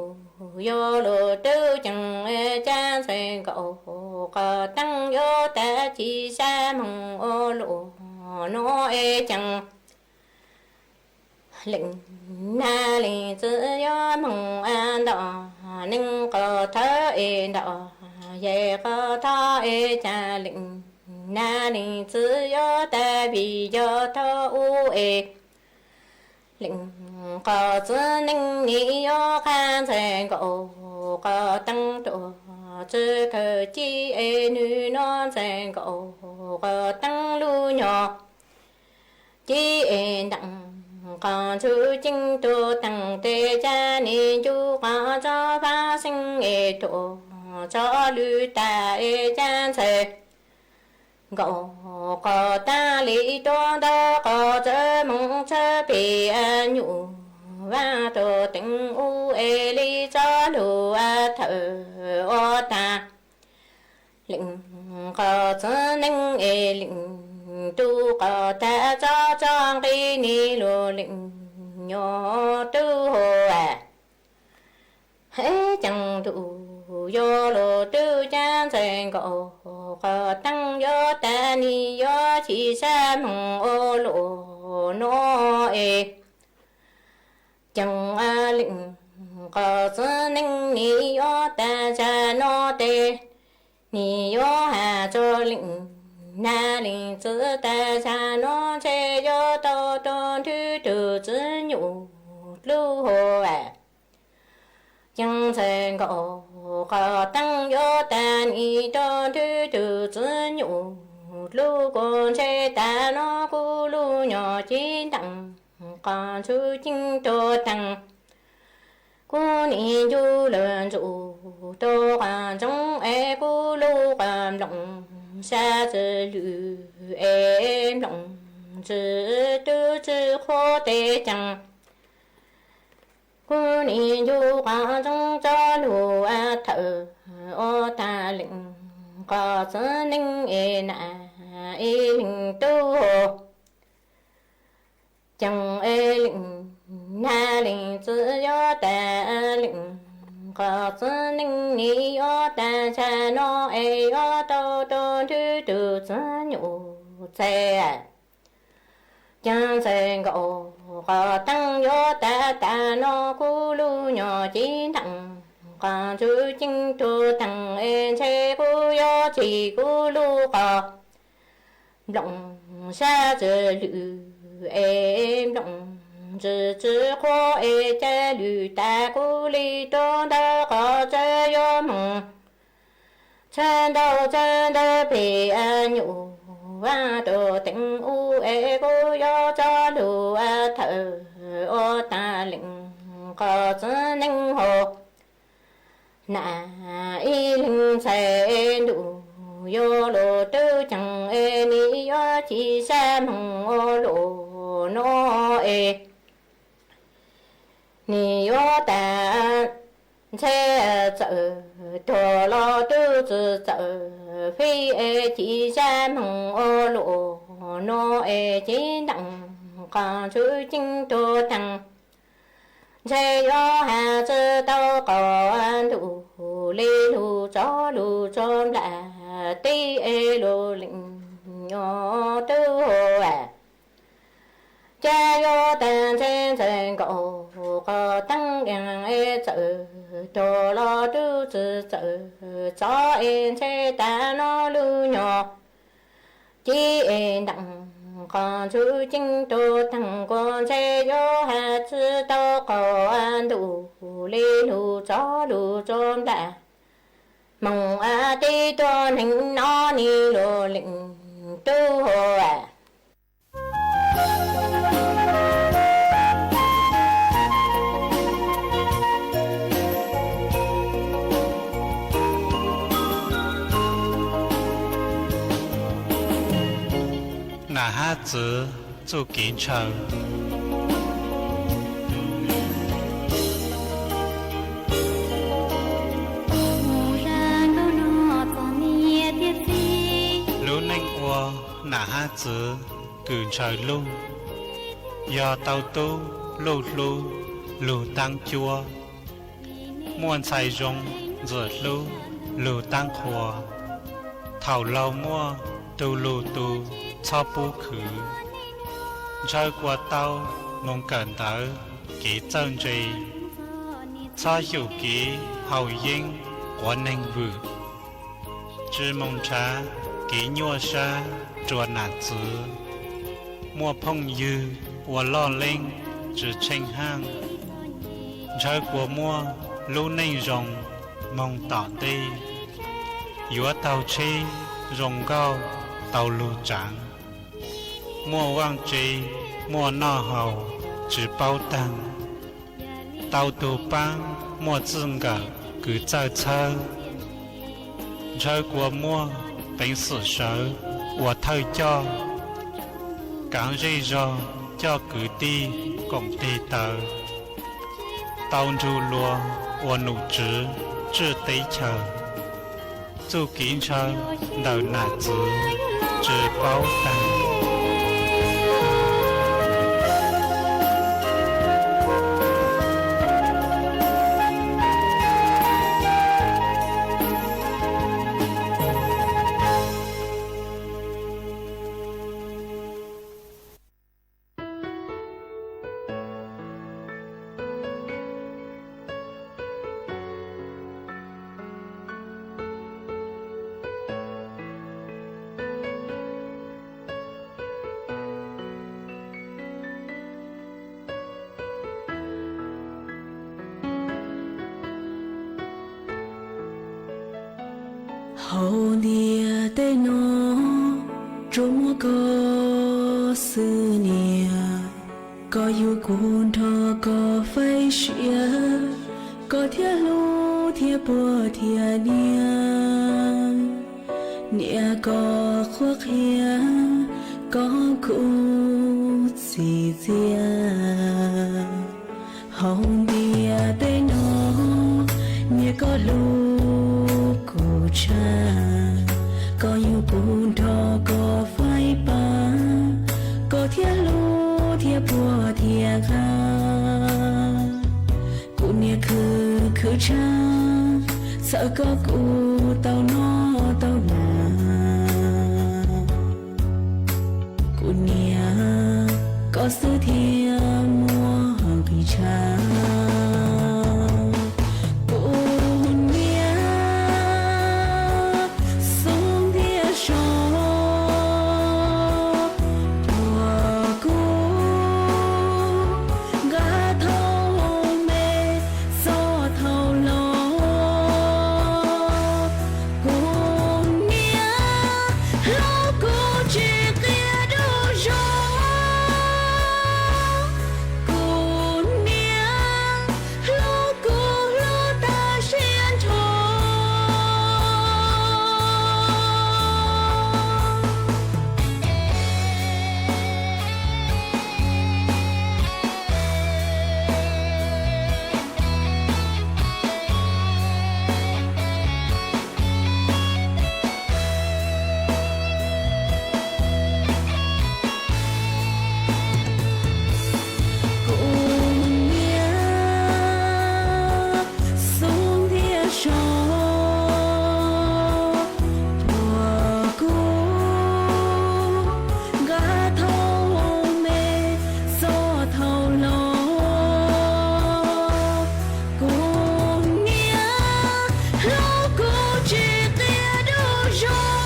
yuav lug tub ceeb es ca ntxhais nkaum qhov teeb yuav tas ci sab moog ua luj nuav es ceeb. Leej nab leej txiv yuav moog ntom neej qhov thawv es ntom yaig qhov thov es ca leej nab leej txiv yuav tas vim yog thaum ub es leej qhov txiv neej nim yuav qha ntxhais nkaum qhov teeb tuaj tsi kawg ci es nwg nuav ntxhais nkaum qhov teeb lub nyuas ci es ntaam qhov ntsug ceeb tug teeg tes ca nim ncu qhov tso vaaj seeb es tuaj tso lwg tas es ca ntxhais nkaum qhov teeb le tuab ntawd qhov tsi moog tsi peg nyuj vaaj tug teev ub es li txoj lus thawm ua tag. Leej qhov txiv neej es leej tub qhov tag txhob txo nqi nis lus leej nyuam tub hos. Ceeb ntuj yuav luag tub ceeb ntxhais nkaus qhov teeb yuav tag nis yuav chim sab moog ua luaj nuav es. Ceeb leej qhov txiv neej nis yuav tag zag nuav tes, nis yuav has rua leej nab leej txiv tag zag nuav ntshe yuav tau rua nrwb tug txiv nyuj dlub hos. Ceeb ntxhais nkaus qhov teeb yuav tag nis rua nrwb tug txiv nyuj dlub kuv ntshe tas nuav kuv lub nyuam ceeb nteem qhov ntswg ceeb tuag taag. Kuv nim ncu lawm ntsuj rua qhov ntsoov es kuv lub qhov nplooj sab tsi lwm es nplooj tsi tub tsi qhuav tes ceeb. Kuv nim ncu qhov ntsoov txoj lus thawm ua tag leej qhov txiv neej es nam es leej tub hos. Ceeb es leej nab leej txiv yuav tag leej qhov txiv neej nis yuav tag zag nuav es yuav tau rua nrwb tug txiv nyuj txhais. Ceeb ntxhais nkaus qhov teeb yuav tag tas nuav kuv lub nyuam ceeb nteem qhov ntswg ceeb tuag taag es ntshe kuv yuav tsim kuv lub qhov nplooj sab tsi lwm es nplooj tsi tsi qhuav es ca lwm tas kuv li rua ntawm qhov tsev yuav moog. Tshaj ntau tshaj ntawd pem nyuj vaaj rua teev ub es kuv yuav txoj lus thawm ua tag leej qhov txiv neej hos. Nam ib leeg ntxhais ntuj yuav luag tub ceeb es nim yuav chim sab moog ua luaj nuav es. Nim yuav tas ntshe txawm tuag los tub tsi txawm fij es chim sab moog ua luaj nuav es ceeb nteem qhov ntswg ceeb tuag taag. Ntshe yuav has tsi tau qhov ntuj li lug txov lug tso nplam tib es lug leej nyuam tub hos. Ca yuav tas ntshe ntxhais nkaus qhov teeb es txawm tuag los tub tsi txawm txov es ntshe tas nuav lub nyuam ceeb es nteem qhov ntswg ceeb tuag taag kuas ntshe yuav has tsi tau qhov ntuj li lug txov lug tso nplam moog tib tuab neeg no nis lug leej tub hos. Nam hab txwv txuj kev ntshaw. Lub neej ua nam hab txwv kws ntshaw lug, yog tau tub luj hlub lug taab cuab, muaj ntxhais zoo ntxim hlub lug taab qhuas. Thaum laug muaj tug lug tu txhob pub khwv, ntshaw kuas tau moog kawm ntawv kev txawj ntse, txhob xyum kev haus yeeb quav neeg vwm. Tsi moog nrhav kev nyuaj sab rua nam txwv, muaj phooj ywg ua loj leeb tsi tsheej haaj. Ntshaw kuas muaj lub neej zoo moog tom ntej, yuav taug tsheb zoo nkauj tau lug tsaav, muaj vaaj tse muaj noj haus tsi paub taag, tau tug paab muaj txwj nkawm kws txawj txhawb. Ntshaw kuas muaj peev xwm sawv ua thawj coj, kaav zej zog coj kwv tij koom tig taw, tau nrug luag ua nom tswv tswj teb chaws, txuj kev ntshaw ntawm nam txiv tsi paub taag. Hauv ntiaj teb no tsuas muaj koj xwb niam, koj yug kuv nrog koj faib siab, koj thiaj hlub thiaj puag thiaj niam. Niam koj qhuab qhia, koj kuj txim txiaj. Hauv ntiaj teb no, niam koj hlub kuv tshaj, koj yug kuv nrog koj faib pab, koj thiaj hlub thiaj puag thiaj nqa. Kuv niam khwv khwv tshaj, txhawm koj kuv tau noj tau hnav. Kuv niam, koj xwb thiaj muaj nqis tshaj. Kuv niam, xub ntiag so, tuag kuv nqa thauj me txog thaum laus. Kuv niam, hlub kuv tsis qia dub zog. Kuv niam, hlub kuv hlub tag siab nrho. Kuv niam, xub ntiag so, tuag kuv nqa thauj me txog thaum laus. Kuv niam, hlub kuv tsis qia dub zog.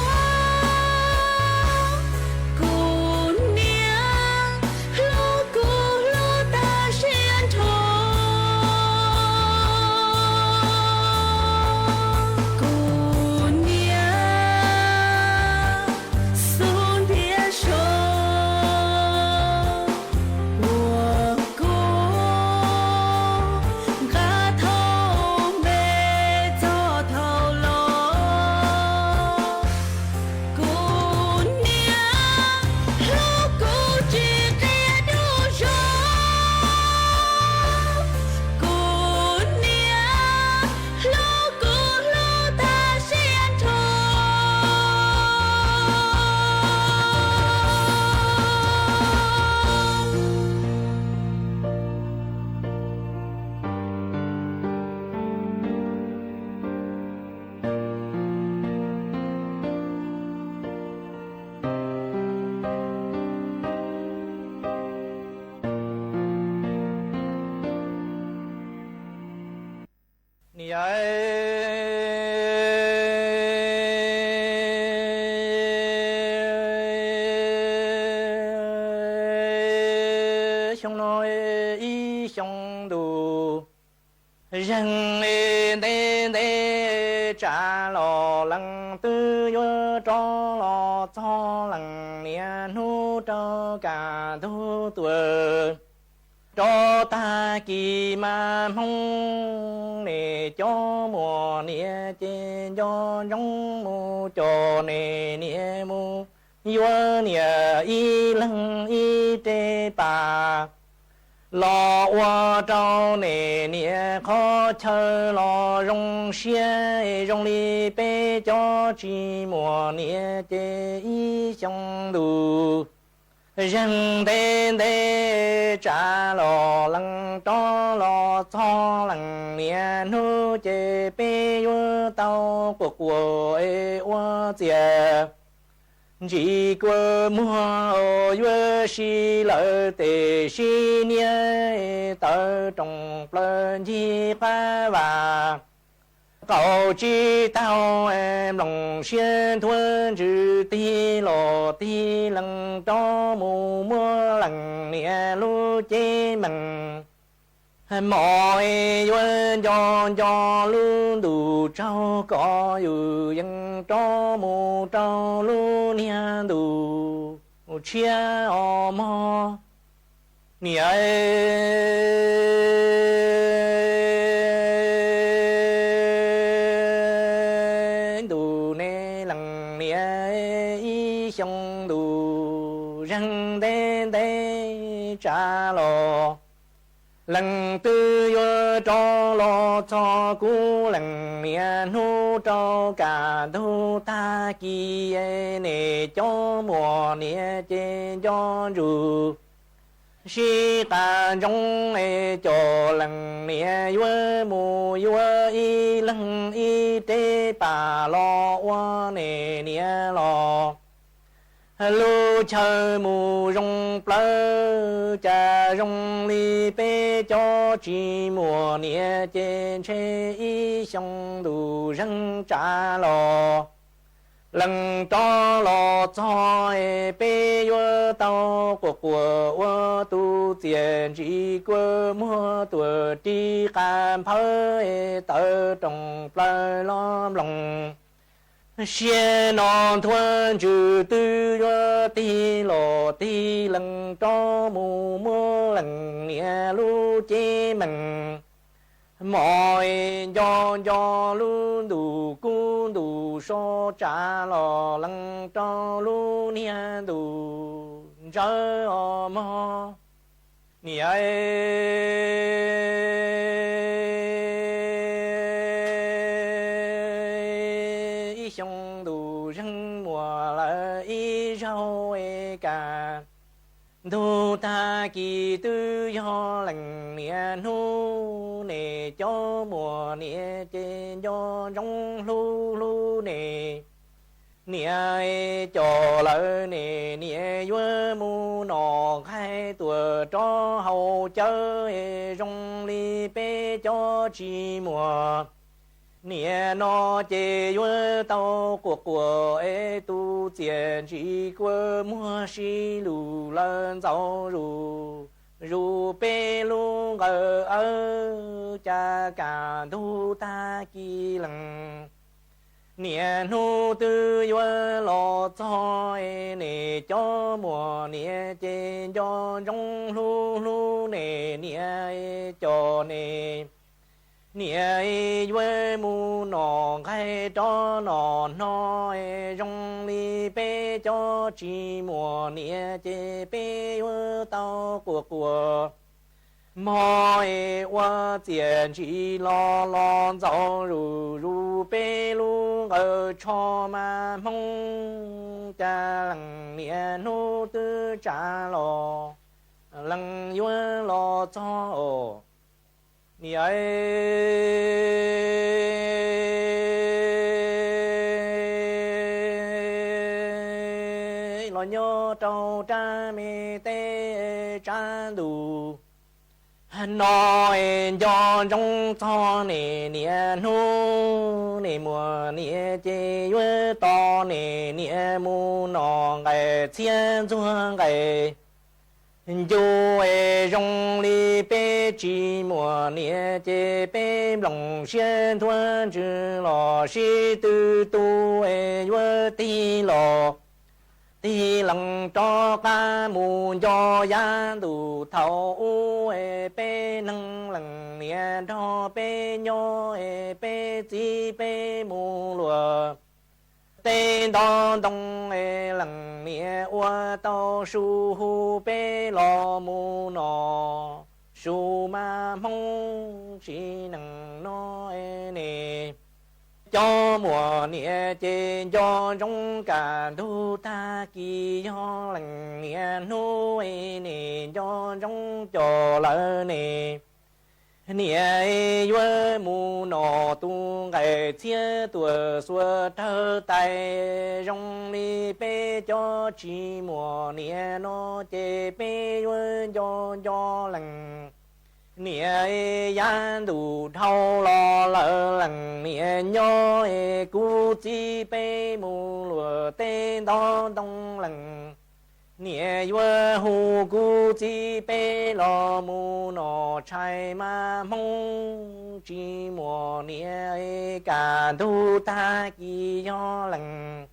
Kuv niam, hlub kuv hlub tag siab nrho. Kuv niam, xub ntiag so, uas kuv nqa thauj me txog thaum laus. Kuv niam, hlub kuv tsis qia dub zog. Kuv niam, hlub kuv hlub tag siab nrho. Niam, xyoo no ib xyoo ntuj zeeg ntev ntev, tsam los lees twb yuav rov los txog lees, niam hnub rau kaj ntug tuaj rov tag kis mas Hmoob, niam cov muam niam ces nco ntsoov mus coj niam, niam mus yuav niam ib leeg ib re pas. los ua rau niam niam qhov chaw los zoo siab zoo li peb cov tsis muaj niam ces ib xyoo ntus zeeg ntev ntev tsav los lees rov los txog lees niam hnub ces peb yuav tau quas quas ua txias ntsis kua muag yuav sib lawv tes sib niab tawv roos plaws ncig qab vas. Qaum tsis taug mloog siab nthuav ntsws tig los tig lees rov mus muab lees niam lub cev mees. Mos yuav nco nco lub ntuj tsaug kom yus yees rov mus rau lub niag ntuj tshiab os mog. Niam ntuj ne lees niam ib xyoo ntus zeeg ntev ntev tsav los lees twb yuav rov los txog kuv lees niam hnub rau kam ntug tag kis nim cov muam niam ces nco ntsug sib qas ntsoov es cov lees niam yuav mus yuav ib leeg ib reb pam los ua niam niam los lub chaw mus zoo plawv cas zoo li peb cov tsis muaj niam ces ntshe ib xyoo ntus zeeg tsav los lees rov los txog es peb yuav tau quas quas ua tus txias ntsis kua muag tuam ris qas nphawv es tawv roos plaws los mloog siab no nthuav ntsws twb yuav tig los tig lees rov mus muab lees niam lub cev mees. Mos nco nco lub ntuj kub ntuj so tsav los lees rau lub niag ntuj ntsawv os mog. Niam ib xyoo ntus zeeg muaj lawm ib zaug es kam ntug tag kis twb yog lees niam hnub nim cov muaj niam ces nco ntsoov hlub hlub nim niam coj lawv nim niam yuav mus nom nqaij tuam rov haus cawv es zoo li peb cov tsis muaj niam no ces yuav tau quas quas es tus txias ntsis kua muag sib lug lawm ntxaus zus zus peb lub nqawm awb cas kam ntug tag kis lees niam hnub twb yuav los txog es nim cov muaj niam ces nco ntsoov hlub hlub nim niam coj nim niam yuav mus nom nqaij rov nom hno es zoo li peb cov tsis muaj niam ces peb yuav tau quas quas mog es ua txias ntsis los los ntxaus zus zus peb lub nqawm tsho mas Hmoob cas lees niam hnub twb tsav los lees yuav los txog os. Niam los nyob rau rab me teb tsab ntuj no es nco ntsoov txog nim niam hnub nim muaj niam ces yuav tos nim niam mus nom nqaij txhiab ntxuag nqaij ncu es zoo li peb tsis muaj niam ces peb nploos siab nthuav ntsws los sib tw tu es yuav tig los tig lees rov qab mus nco yav ntuj thaum ub es peb neeg lees niam nrog peb nyob es peb txiv peb mus luag teb nto ntoo es lees niam ua tau su hu peb los mus nom tus mas Hmoob tsis nees no ne. Cov muam niam ces nco ntsoov, kaj ntug tag kis yog lees niam hnub ne, nco ntsoov cov lawm ne. Niam yuav mus nom tus nqaij txhiab tuam xuas rawg tais, zoo li peb cov tsis muam niam no ces peb yuav nco nco lees. Niam yav ntuj dhau los lawm lees niam nyob, kuv txiv peb mus luag teb ntov ntoo lees. Niam yuav hu kuv txiv peb los mus nom tshais mas Hmoob tsis muam niam, kaj ntug tag kis yog lees.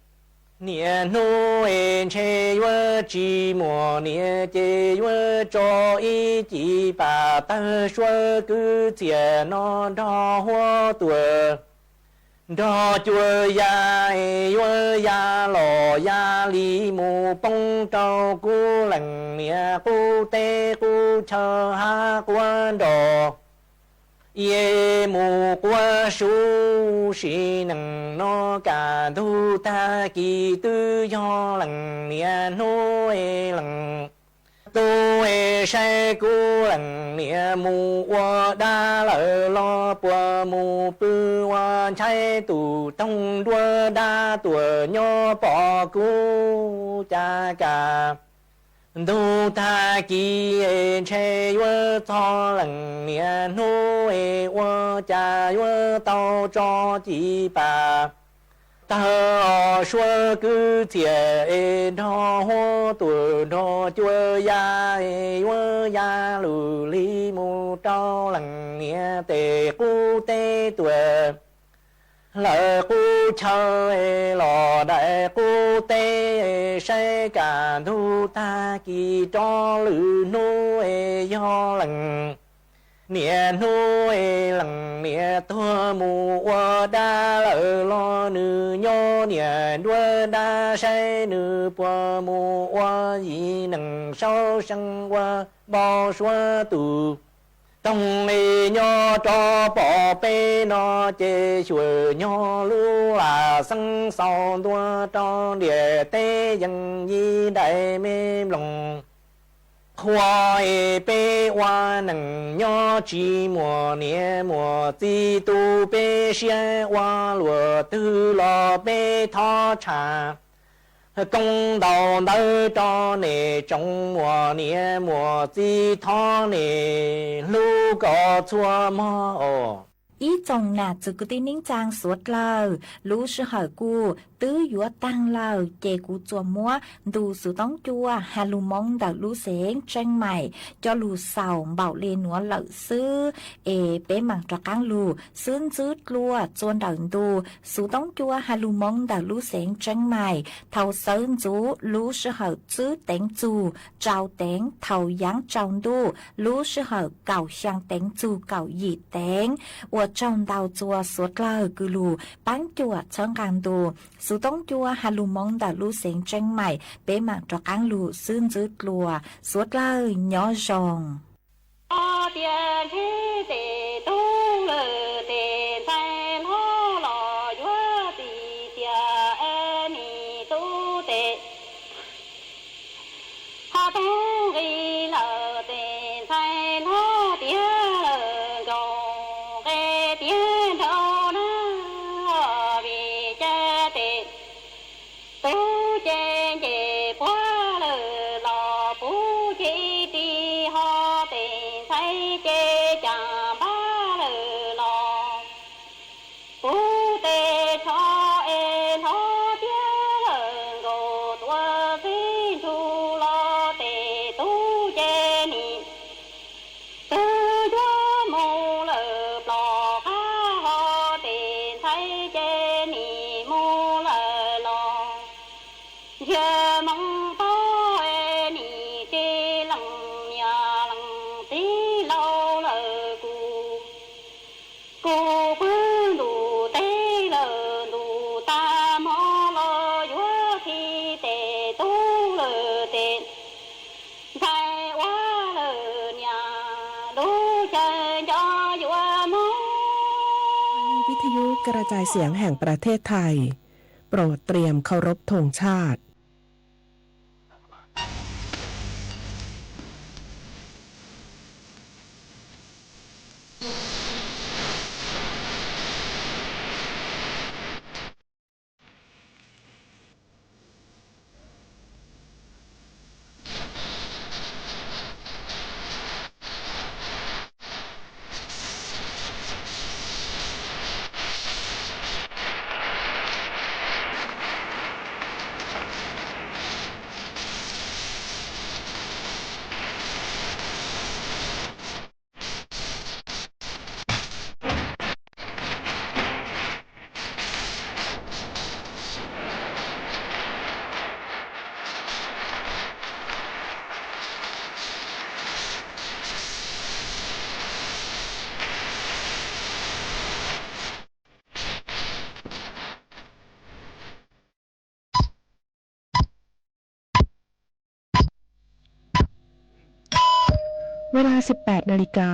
Niam hnub es ntshe yuav tsis muam niam ces yuav tso ib cim pam tawg suab kwv txhiaj no nrog huab tuam, nrog cua ya, yuav ya los ya li mus poob rau kuv lees niam qub teb qub chaw hab quav nroj, es mus quav sub sim neej no kaj ntug tag kis twb yog lees niam hnub es lees. Tub es saib kuv lees niam mus ua dab lawm los puas mus pw ua ntshai, tus toog nruab dab tuam nyob pom kuv cas kaj ntug tag kis es ntshe yuav txog lees niam hnub es ua cas yuav tau tso cim pam tawg os suab kwv txhiaj es nrog huab tuam nrog cua ya, es yuav ya lug li mus rau lees niam tes qub teb tuam, lawm qub chaw es los daim qub teb, saib kaj ntug tag kis rov lwm hnub es yog lees niam hnub es lees niam tuag mus ua dab lawm los nws nyob niam nruab dab, saib nws puas mus ua yim neeg saub seev ua npau suav tus toog es nyob rov pom peb no ces xyuam nyog lub lam xeeb xaus ntua rau ntiaj teb yees yim daim me nploos qhua es peb ua neeg nyob tsis muaj niam muaj txiv tu peb siab ua luaj twg los peb thov tshaj koob ntaus ntawv rau nej tsoom muaj niam muaj txiv thov nej hlub kom txhua mog os. Ib tsoom nam txwv kwv tij neej tsaa suav dlawg, lub sij hawm kuj twb yuav taag lawm ces kuv tsuas muab ntu xov tooj cua has lug moo ntawm lub xeev Tseeb Maim coj lug xaus npaum le nuav lawm xwb, es peb maam rov qaab lug xwb ntxwb dlua txua ntawm ntu xov tooj cua has lug moo ntawm lub xeev Tseeb Maim thaus xawv ntxuv lub sij hawm tswb teev txug tsau teev thaus yaav tsau ntuj lub sij hawm kaum xyaa teev txug kaum yim teev. Ua tsaug ntau txua suav dlawg kws lug paab cuam txhawb nqaa ntu xov tooj cua has lug moo ntawm lub xeev Tseeb Maim, peb maam rov qaab lug xwb ntxwb dlua, suav dlawg nyob zoo. Tias ntshe tes tub lawm tes ntxhais hlob los yuav txim tias nim tub tes ho tub nqi lawm tes ntxhais hlob tiav lawm nkaus nqe tiav nraug na, vim cas tes tub ces nce puab lawm los puv ceg ri ho tes ntxhais ces caag npab lawm. กระจายเสียงแห่งประเทศไทย โปรดเตรียมเคารพธงชาติ เวลา สิบแปดนาฬิกา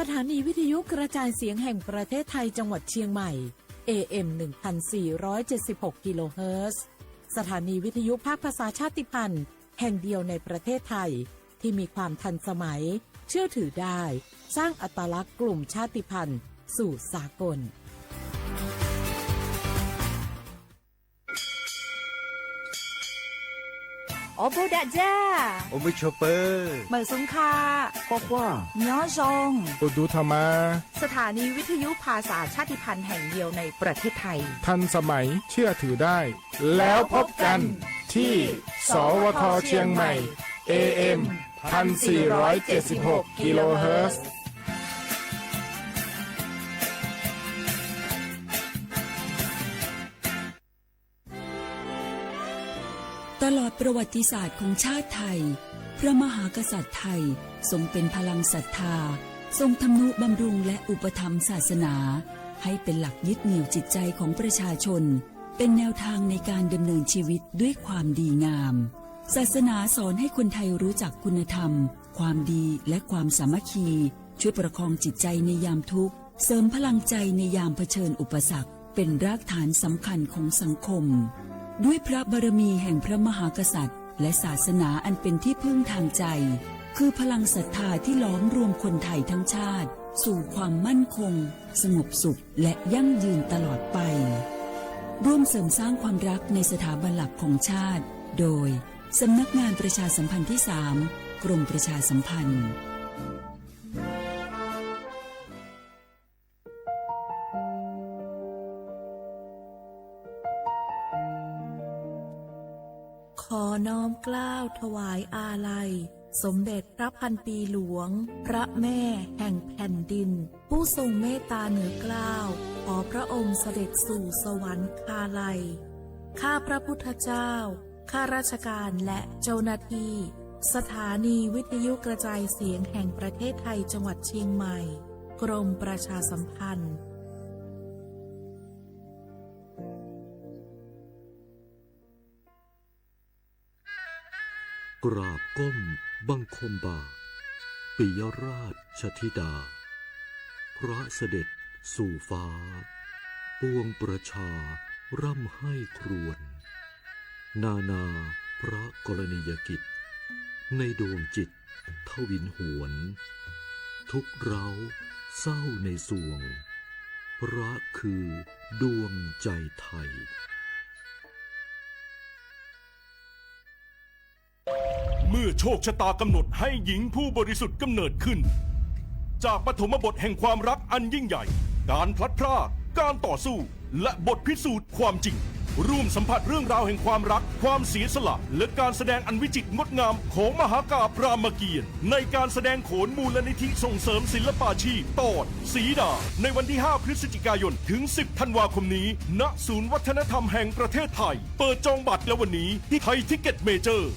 สถานีวิทยุกระจายเสียงแห่งประเทศไทยจังหวัดเชียงใหม่ เอ เอ็ม หนึ่งพันสี่ร้อยเจ็ดสิบหก กิโลเฮิรตซ์ สถานีวิทยุภาคภาษาชาติพันธุ์แห่งเดียวในประเทศไทย ที่มีความทันสมัย เชื่อถือได้ สร้างอัตลักษณ์กลุ่มชาติพันธุ์สู่สากล Ua bug dam ja, ua mub tshua pawg, mawm xoo kha, quaj quaj, nyob zoo, ua dub tha mas. สถานีวิทยุภาษาชาติพันธุ์แห่งเดียวในประเทศไทย ทันสมัย เชื่อถือได้ แล้วพบกันที่ สวท เชียงใหม่ เอ เอ็ม พันสี่ร้อยเจ็ดสิบหก กิโลเฮิรตซ์ ตลอดประวัติศาสตร์ของชาติไทย พระมหากษัตริย์ไทยทรงเป็นพลังศรัทธา ทรงทำนุบำรุงและอุปถัมภ์ศาสนา ให้เป็นหลักยึดเหนี่ยวจิตใจของประชาชน เป็นแนวทางในการดำเนินชีวิตด้วยความดีงาม ศาสนาสอนให้คนไทยรู้จักคุณธรรม ความดี และความสามัคคี ช่วยประคองจิตใจในยามทุกข์ เสริมพลังใจในยามเผชิญอุปสรรค เป็นรากฐานสำคัญของสังคม ด้วยพระบารมีแห่งพระมหากษัตริย์ และศาสนาอันเป็นที่พึ่งทางใจ คือพลังศรัทธาที่หลอมรวมคนไทยทั้งชาติ สู่ความมั่นคง สงบสุข และยั่งยืนตลอดไป ร่วมเสริมสร้างความรักในสถาบันหลักของชาติ โดย สำนักงานประชาสัมพันธ์ที่สาม กรมประชาสัมพันธ์ ขอน้อมเกล้าถวายอาลัย สมเด็จพระพันปีหลวง พระแม่แห่งแผ่นดิน ผู้ทรงเมตตาเหนือเกล้า ขอพระองค์เสด็จสู่สวรรคาลัย ข้าพระพุทธเจ้า ข้าราชการและเจ้าหน้าที่ สถานีวิทยุกระจายเสียงแห่งประเทศไทยจังหวัดเชียงใหม่ กรมประชาสัมพันธ์ กราบก้มบังคมบาท ปิยราชธิดา พระเสด็จสู่ฟ้า ปวงประชาร่ำไห้ครวญ นานาพระกรณียกิจ ในดวงจิตทวินหวน ทุกข์ร้าวเศร้าในสวง พระคือดวงใจไทย เมื่อโชคชะตากำหนดให้หญิงผู้บริสุทธิ์กำเนิดขึ้น จากปฐมบทแห่งความรักอันยิ่งใหญ่ การพลัดพราก การต่อสู้ และบทพิสูจน์ความจริง ร่วมสัมผัสเรื่องราวแห่งความรัก ความเสียสละ และการแสดงอันวิจิตรงดงามของมหากาพย์รามเกียรติ์ ในการแสดงโขนมูลนิธิส่งเสริมศิลปาชีพตอนสีดา ในวันที่ ห้า พฤศจิกายน ถึง สิบ ธันวาคมนี้ ณ ศูนย์วัฒนธรรมแห่งประเทศไทย เปิดจองบัตรแล้ววันนี้ที่ไทยทิกเก็ตเมเจอร์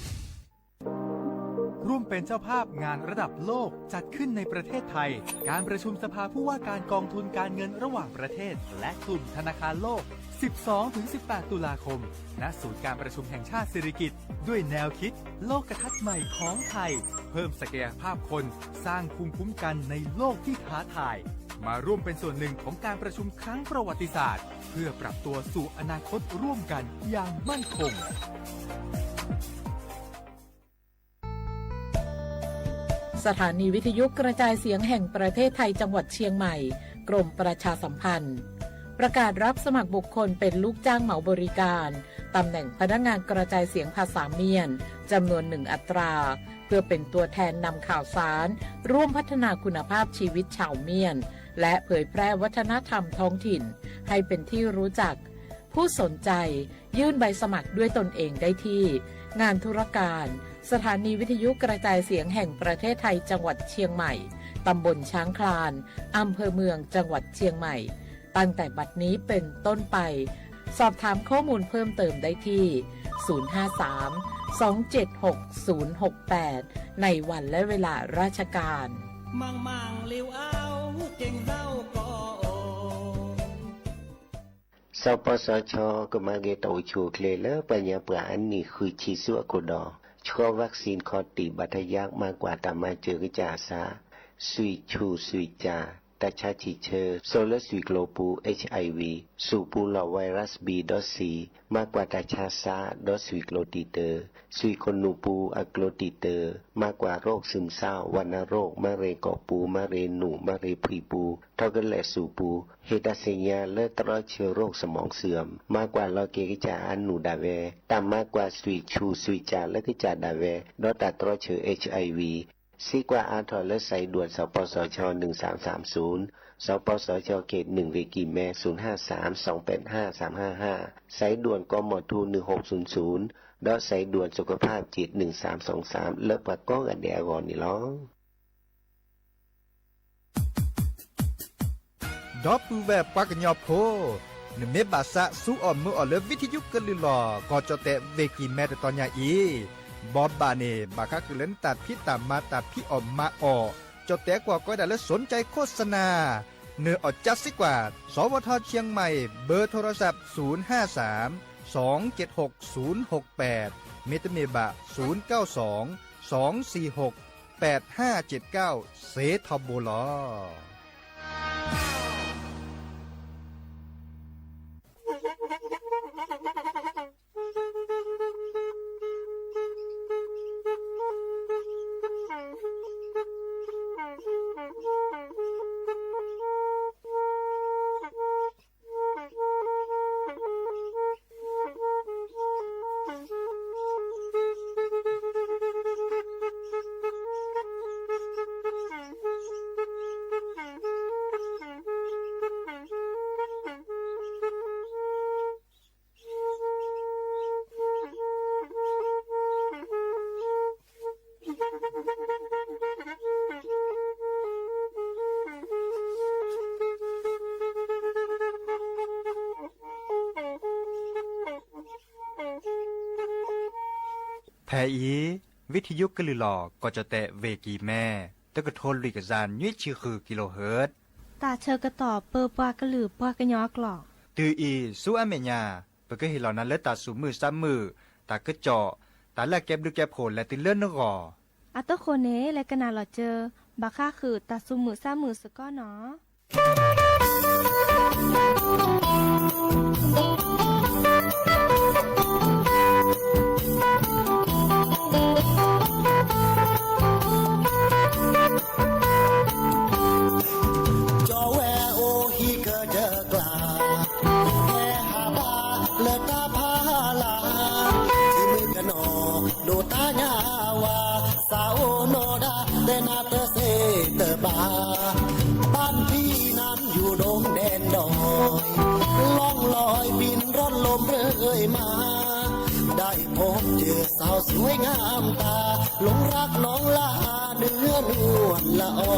ร่วมเป็นเจ้าภาพงานระดับโลกจัดขึ้นในประเทศไทย การประชุมสภาผู้ว่าการกองทุนการเงินระหว่างประเทศ และกลุ่มธนาคารโลก สิบสองถึงสิบแปด ตุลาคม ณ ศูนย์การประชุมแห่งชาติสิริกิติ์ ด้วยแนวคิดโลกทัศน์ใหม่ของไทย เพิ่มศักยภาพคน สร้างภูมิคุ้มกันในโลกที่ท้าทาย มาร่วมเป็นส่วนหนึ่งของการประชุมครั้งประวัติศาสตร์ เพื่อปรับตัวสู่อนาคตร่วมกันอย่างมั่นคง สถานีวิทยุกระจายเสียงแห่งประเทศไทยจังหวัดเชียงใหม่ กรมประชาสัมพันธ์ ประกาศรับสมัครบุคคลเป็นลูกจ้างเหมาบริการ ตำแหน่งพนักงานกระจายเสียงภาษาเมียน จำนวนหนึ่งอัตรา เพื่อเป็นตัวแทนนำข่าวสาร ร่วมพัฒนาคุณภาพชีวิตชาวเมียน และเผยแพร่วัฒนธรรมท้องถิ่น ให้เป็นที่รู้จัก ผู้สนใจ ยื่นใบสมัครด้วยตนเองได้ที่ งานธุรการ สถานีวิทยุกระจายเสียงแห่งประเทศไทยจังหวัดเชียงใหม่ ตำบลช้างคลาน อำเภอเมืองจังหวัดเชียงใหม่ ตั้งแต่บัดนี้เป็นต้นไป สอบถามข้อมูลเพิ่มเติมได้ที่ ศูนย์ห้าสาม สองเจ็ดหก ศูนย์หกแปด ในวันและเวลาราชการ สปสช ก็มาเรียนต่ออุชูเคลเลอร์ปัญญาปราอันนี้คือชีสุอโกดอ ช่อวัคซีนคอตีบบาดทะยักมากกว่าตามาเจอกระจ่าสะ สุยชูสุยจ่า ตาชาชีเชอ โซเลอร์สุยโกลปู HIV สูปูหล่อไวรัส B ดอส C มากกว่าตาชาซะ ดอส สุยโกลตีเตอ สุยโกลหนูปู อโกลตีเตอ มากกว่าโรคซึมเศร้า วัณโรค มะเร็งกอกปู มะเร็งหนู มะเร็งผุยปู เท่ากันแหละสูปู เหตุอาเซญาเลิศตรอดเชื้อโรคสมองเสื่อม มากกว่าลอเกกจ่าอันหนูดาแว ต่ำมากกว่าสุยชูสุยจ่าเลิศกจ่าดาแว ดอตาตรอดเชื้อ HIV ซีกว่าอาถอดเลิศสายด่วน สปสช หนึ่งสามสามศูนย์ สปสช เขตหนึ่ง เวกีแม ศูนย์ห้าสาม สองแปดห้า สามห้าห้า สายด่วน กมธ หนึ่งหกศูนย์ศูนย์ ดอสายด่วนสุขภาพจิต หนึ่งสามสองสาม เลิศปากก้องอเดียอากรนี่ลอ ดอปปือแวบปากกยอโพ နမ့ၢ်ဘၣ်သး ဆူအီၣ်မုာ်အီၣ်လၢ ဝံထယုကလုၢ်လီၤ ကီၢ်ကၠီၣ်တဲၣ် ဝ့ၢ်ကံၢ်မဲ တတီၤညါအံၤ, ဘီဘၣ်န့ၣ် ဘၣ်ဃးဃုာ်လၢနတၢ်ဖံးတၢ်မၤ တၢ်ဖံးအီၣ်မၤအီၣ်, ကၠီၣ်တဲၣ်ကွီၢ်ကီးဒၣ်လၢ สนใจโฆษณา နၢ်အီၣ်ကၠါစ့ၢ်ကီး, สวท เชียงใหม่ เบอร์โทรศัพท์ ศูนย์ห้าสาม สองเจ็ดหก ศูนย์หกแปด မ့တမ့ၢ်ဘၣ် ศูนย์เก้าสอง สองสี่หก แปดห้าเจ็ดเก้า စ့ထီဘိလီၤ. ဖဲအံၤ ဝံထယုကလုၢ်လီၤ ကီၢ်ကၠီၣ်တဲၣ် ဝ့ၢ်ကံၢ်မဲ တကထိလွံၢ်ကယၤ နွံဆံဃု kilohertz တၢ်ဆၢကတီၢ်ပၢပှၤကလုာ်ပှၤကညီအကျိာ် တုၤအံၤ ဆူအမဲာ်ညါ ပကဟ့ၣ်လီၤနၤလၢတၢ်သူၣ်မုာ်သးမုာ်, တၢ်ကစီၣ်, တၢ်လၢအကဲဘျုးကဲဖှိၣ် လဲၤတုၤလၢနဂီၢ်. အတဃိန့ၣ် လဲၤကနၣ်လီၤစၢၤ ဘၣ်ဃးဃုာ်တၢ်သူၣ်မုာ်သးမုာ်စ့ၢ်ကီးနီၤ. ကၠီဝဲအိၣ်ဟံၣ်ကတၢၢ်ကျါ, ဟဲဟးဘၣ်လၢတၢ်ဖးလာ်, မုၢ်ကနီၤဒိၣ်တၢ်ညါ Xa ua no da, tej nab tawm xej tawm npag, บ้านพี่นั้นอยู่ดงแดนดอย ล่องลอยบินร่อนลมเรื่อยมา ได้พบเจอสาวสวยงามตา หลงรักน้องลาเนื้อนวลละออ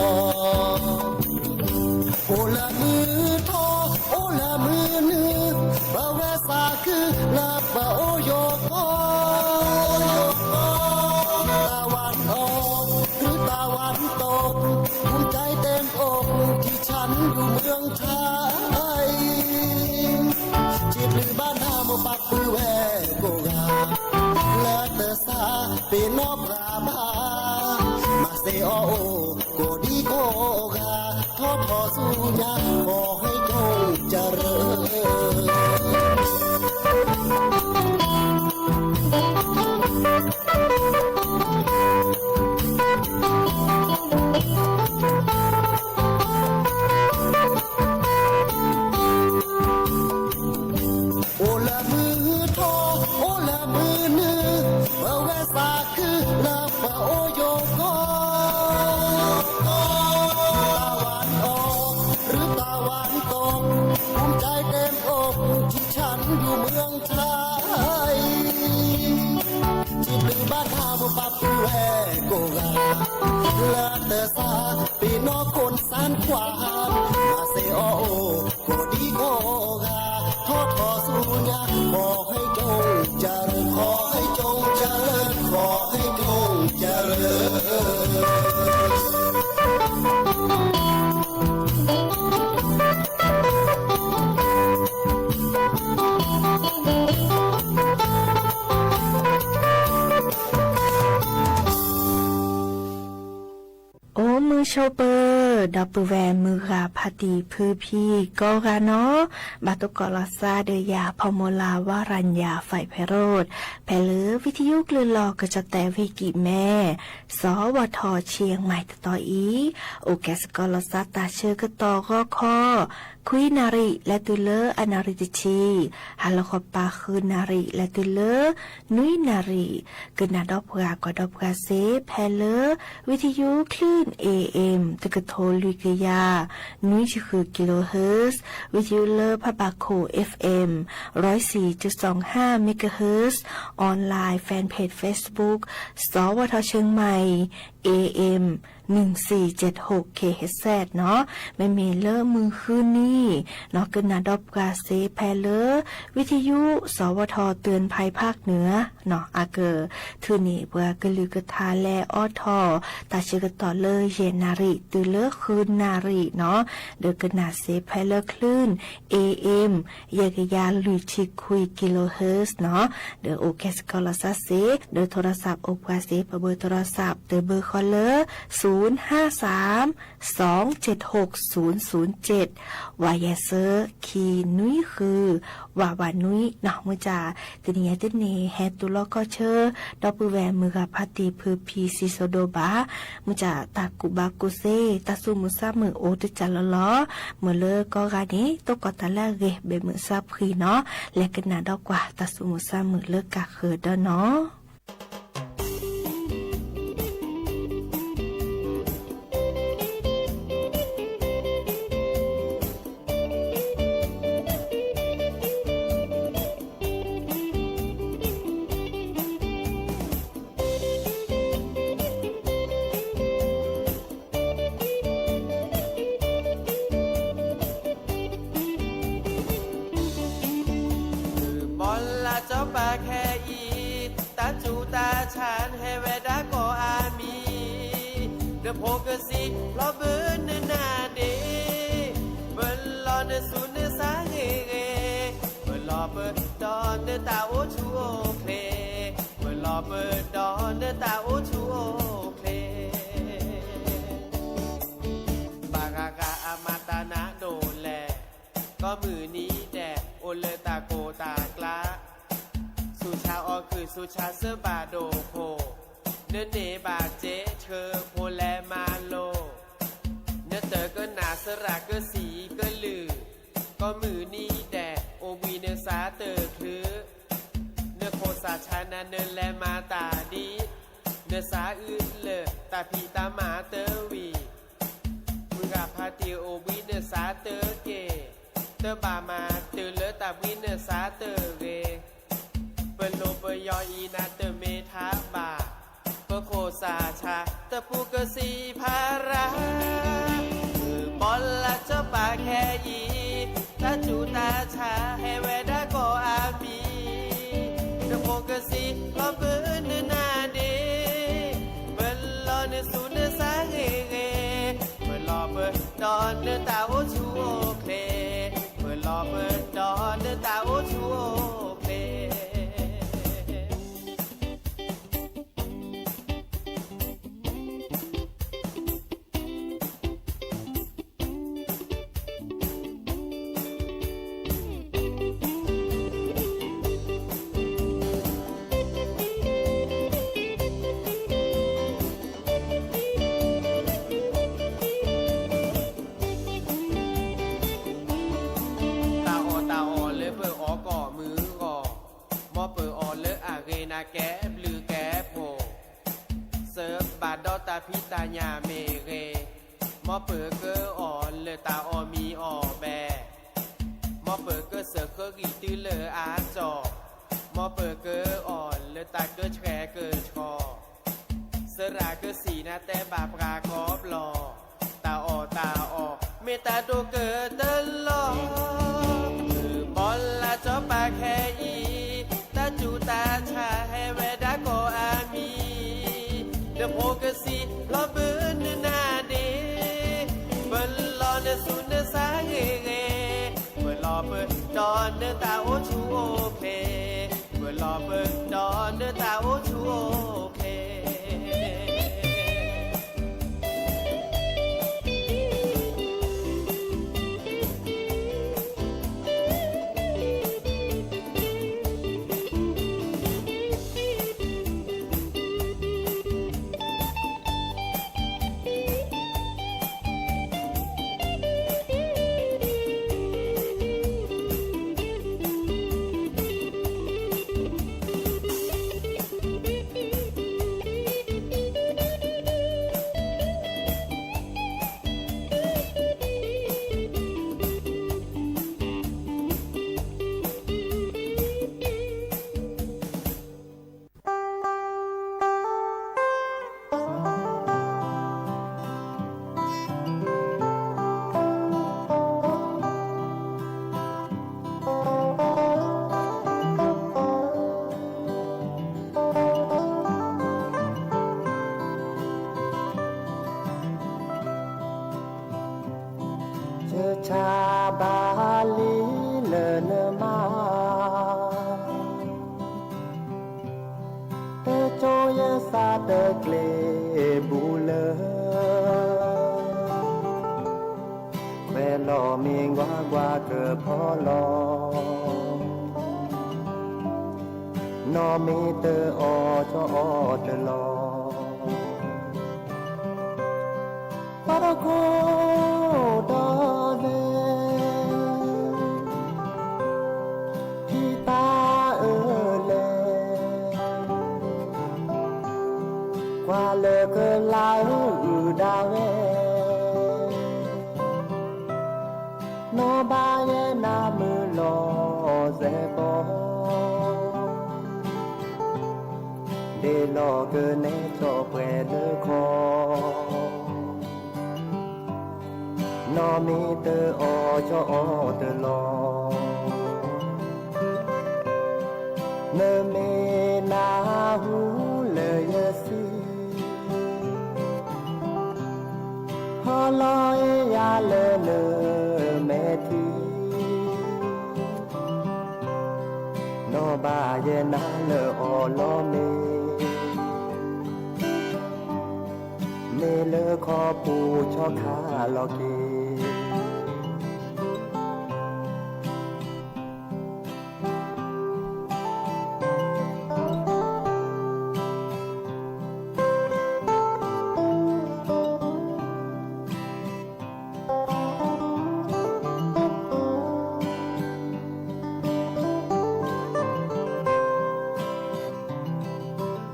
โอละมือทอ โอละมือเนื้อ ปะแวะสาคือละปะโอโยกอ ตะวันออกหรือตะวันตก ภูมิใจเต็มอกที่ฉันอยู่เมืองไทย จิบหรือบานหน้าโมปักปือแวโกกา และเตอซาเปนนอกราบา มาเซออโอ โกดีโกกา ทอทอสุญญา ขอให้จงเจริญ โอละมือทอ โอละมือเนื้อ ปะแวะสาคือละปะโอโยกอ ตะวันออกหรือตะวันตก ภูมิใจเต็มอกที่ฉันอยู่เมืองไทย จิบหรือบานหน้าโมปักปือแวโกกา และเตอซาเปนนอกคนสานขวาน มาเซออโอ โกดีโกกา ทอทอสุญญา ขอให้จงเจริญ ขอให้จงเจริญ ขอให้จงเจริญ โอ้ มือโชเปอร์ ดอกปือแวมือหาพาตีพื้นพี่ก็กาเนาะ บาตุกอลอซาเดยาพอมลาวารัญญาฝ่ายไพโรธ แผลเหลือวิทยุคลื่นลอกระจายแต่วิกิแม่ สวท เชียงใหม่ ต่ออี โอแกสกอลอซาตาเชิญกระต่อก็ข้อ ခွံနၣ်ရံၣ် လၢတုၤလၢအနၣ်ရံၣ်တဆံ, ဟါလီၤဃီပၤ ဃုနၣ်ရံၣ် လၢတုၤလၢနွံနၣ်ရံၣ်, ကနၣ်ဒီးပှၤ ကွၢ်ဒီးပှၤသေ ဖဲလၢ วิทยุคลื่น เอเอ็ม တကထိလွံၢ်ကယၤ နွံဆံဃု กิโลเฮิรตซ์, วิทยุလၢ ภาคบ่ายโขง เอฟเอ็ม ร้อยสี่จุดสองห้าเมกะเฮิรตซ์, ออนไลน์ แฟนเพจเฟซบุ๊ก สวท เชียงใหม่ เอเอ็ม หนึ่งสี่เจ็ดหกเคเฮแซด เนาะ, မ့မ့ၢ်လၢမုၢ်ဃုနံၤ เนาะ ကနၣ်ဒီးပှၤသေဖဲလၢ วิทยุ สวท เตือนภัยภาคเหนือ เนาะ, အက ထုးန့ၢ်ပှၤ ကလုၢ်ကထါ လၢအီထီၣ် တၢ်ဆၢကတီၢ်လၢ ယဲၢ်နၣ်ရံၣ် တုၤလၢ ဃုနၣ်ရံၣ် เนาะ, ဒီးကနၣ်သေဖဲလၢ คลื่น เอเอ็ม ယဲၢ်ကယၤလွံၢ်ဆံခွံ กิโลเฮิรตซ์ เนาะ, ဒီးအိၣ်ကဲစ့ၢ်ကီးလီၤသးစ့ၢ်, ဒီးโทรศัพท์အိၣ်ပှၤသ့ ပဘုၢ် โทรศัพท์ တဘုၢ်ဃီလၢ ศูนย์ห้าสาม สองเจ็ดหก ศูนย์ศูนย์เจ็ด ဝးယဲၢ်သၢ ခံနွံဃု ဝးဝးနွံ เนาะ, မုၢ်တနံၤညါတနံၤ ဟဲတူၢ်လိာ်ကီၢ်ဆၢ ဒီပုၢ်ဝဲၢ်မုၢ်ဂၤ ဖါတံၢ်ဖုဖံ စံၣ်စိၤဒိၣ်ဘၣ်, မုၢ်တနံၤတၢ်ကူၣ်ဘၣ်ကူၣ်သ့ တၢ်သူၣ်မုာ်သးမုာ်အိၣ်တစဲးလီၤလီၤ, မ့ၢ်လၢကီၢ်ဂၤန့ၣ် တိၢ်ကီးတၢ်လၢအဂ့ၤ ဘဲးမုာ်သးဖှံ เนาะ, လဲၤကနၣ်ဒီးကွၢ် တၢ်သူၣ်မုာ်သးမုာ်လၢကးဃၢၤဒီး เนาะ. မီၤလၢ်ကၠီပာ်ခဲအံၤ တၢ်စူၢ်တၢ်ဆၢဟဲဝဲဒၣ်ကိးအါမံၤ, နဖိကစံး လီၤဘၣ်နနါဒ့, ပလီၢ်နသူၣ်နသးဂ့ၤဂ့ၤ, ပလီၢ်ပဒီနတၢ်အိၣ်ဆူၣ်အိၣ်ချ့, ပလီၢ်ပဒီနတၢ်အိၣ်ဆူၣ်အိၣ်ချ့. ဘၣ်ဂၤဂၤအမၤတၢ်နးဒိၣ်လဲၣ်, ကိးမုၢ်နံၤဒဲးအိၣ်လၢတၢ်ကိၢ်တၢ်ကျး, သူၣ်ဆါအီၣ်ခုၣ် သူၣ်ဆါသၢဘၣ်ဒိၣ်ခိၣ်, နန့ၢ်ဘၣ်စ့ဆၢဖိလဲၤမၤလိာ်, နတၢ်ကနၣ်သရၣ်ကစံးကလုၢ်, ကိးမုၢ်နံၤဒဲးအိၣ်ဘှံးနသးတချုး, နခိၣ်သးဆါနၤနလဲၤမၤတၢ်ဒ်, န Nws xav wb lawm tas phim tas mas tawv vim, mus nqa phaj tias ua vib nws xav tawv ke, tawv npam mas twb lawv tas vib nws xav tawv ke. Pawg lug pawg yog ib nab tawg me thab npam, pawg qhua xav tshav tawg pug kawg xim phab rab. Pab laj tsob pab khe ib, tab tsum tas tshav hem ve dab kom a mis. Nws qhua kawg xim hlob pwg nws nag deb, pawg los nws xub nws xav he he, pawg los pawg do nws tas ua tshua ple, pawg los pawg do nws tas ua tshua ple. Tas os tas os lawv pawg os kom mws os, mob pawg os lawv a ghe na kev plw kev phom, xawv npam dob tas phib tas nyam me ghe, mob pawg kawg os lawv tas os mis os npe, mob pawg kawg xawv khawb kis twb lawv a tsom, mob pawg kawg os lawv tas kawg tshee kawg tsho. Xav ras kawg xim na teb npam pab kob los, tas os tas os me tas dua kawg tawg los. Pab laj tsob pab khe ib, tab tsum tas tshav hem ve dab kom a mis. Nws qhua kawg xim hlob pwg nws nag deb, pawg los nws xub nws xav he he, pawg los pawg do nws tas ua tshua ple, pawg los pawg do nws tas ua tshua ple. Tsawg tshav npam li lawm nawb mas, peb tsoom yawg xav tawm kev mus lawm. Khuv los me nquag nquag kawg phob los, no me tawg os tso os tawg los. Pab rau kuv dog le, phij pab wb le, kuv lawv kawg lawv wb dag le. No npaj yej nab mws los ze pom, dej los kawg neb tso phues lawv kho. No me tawg os tso os tawg los, nws me nab hu lawm yawg xib, ho los ya lawm nws me thib. No npaj yej nab lawm os los me, me lawv kho puv tsho kha los kev.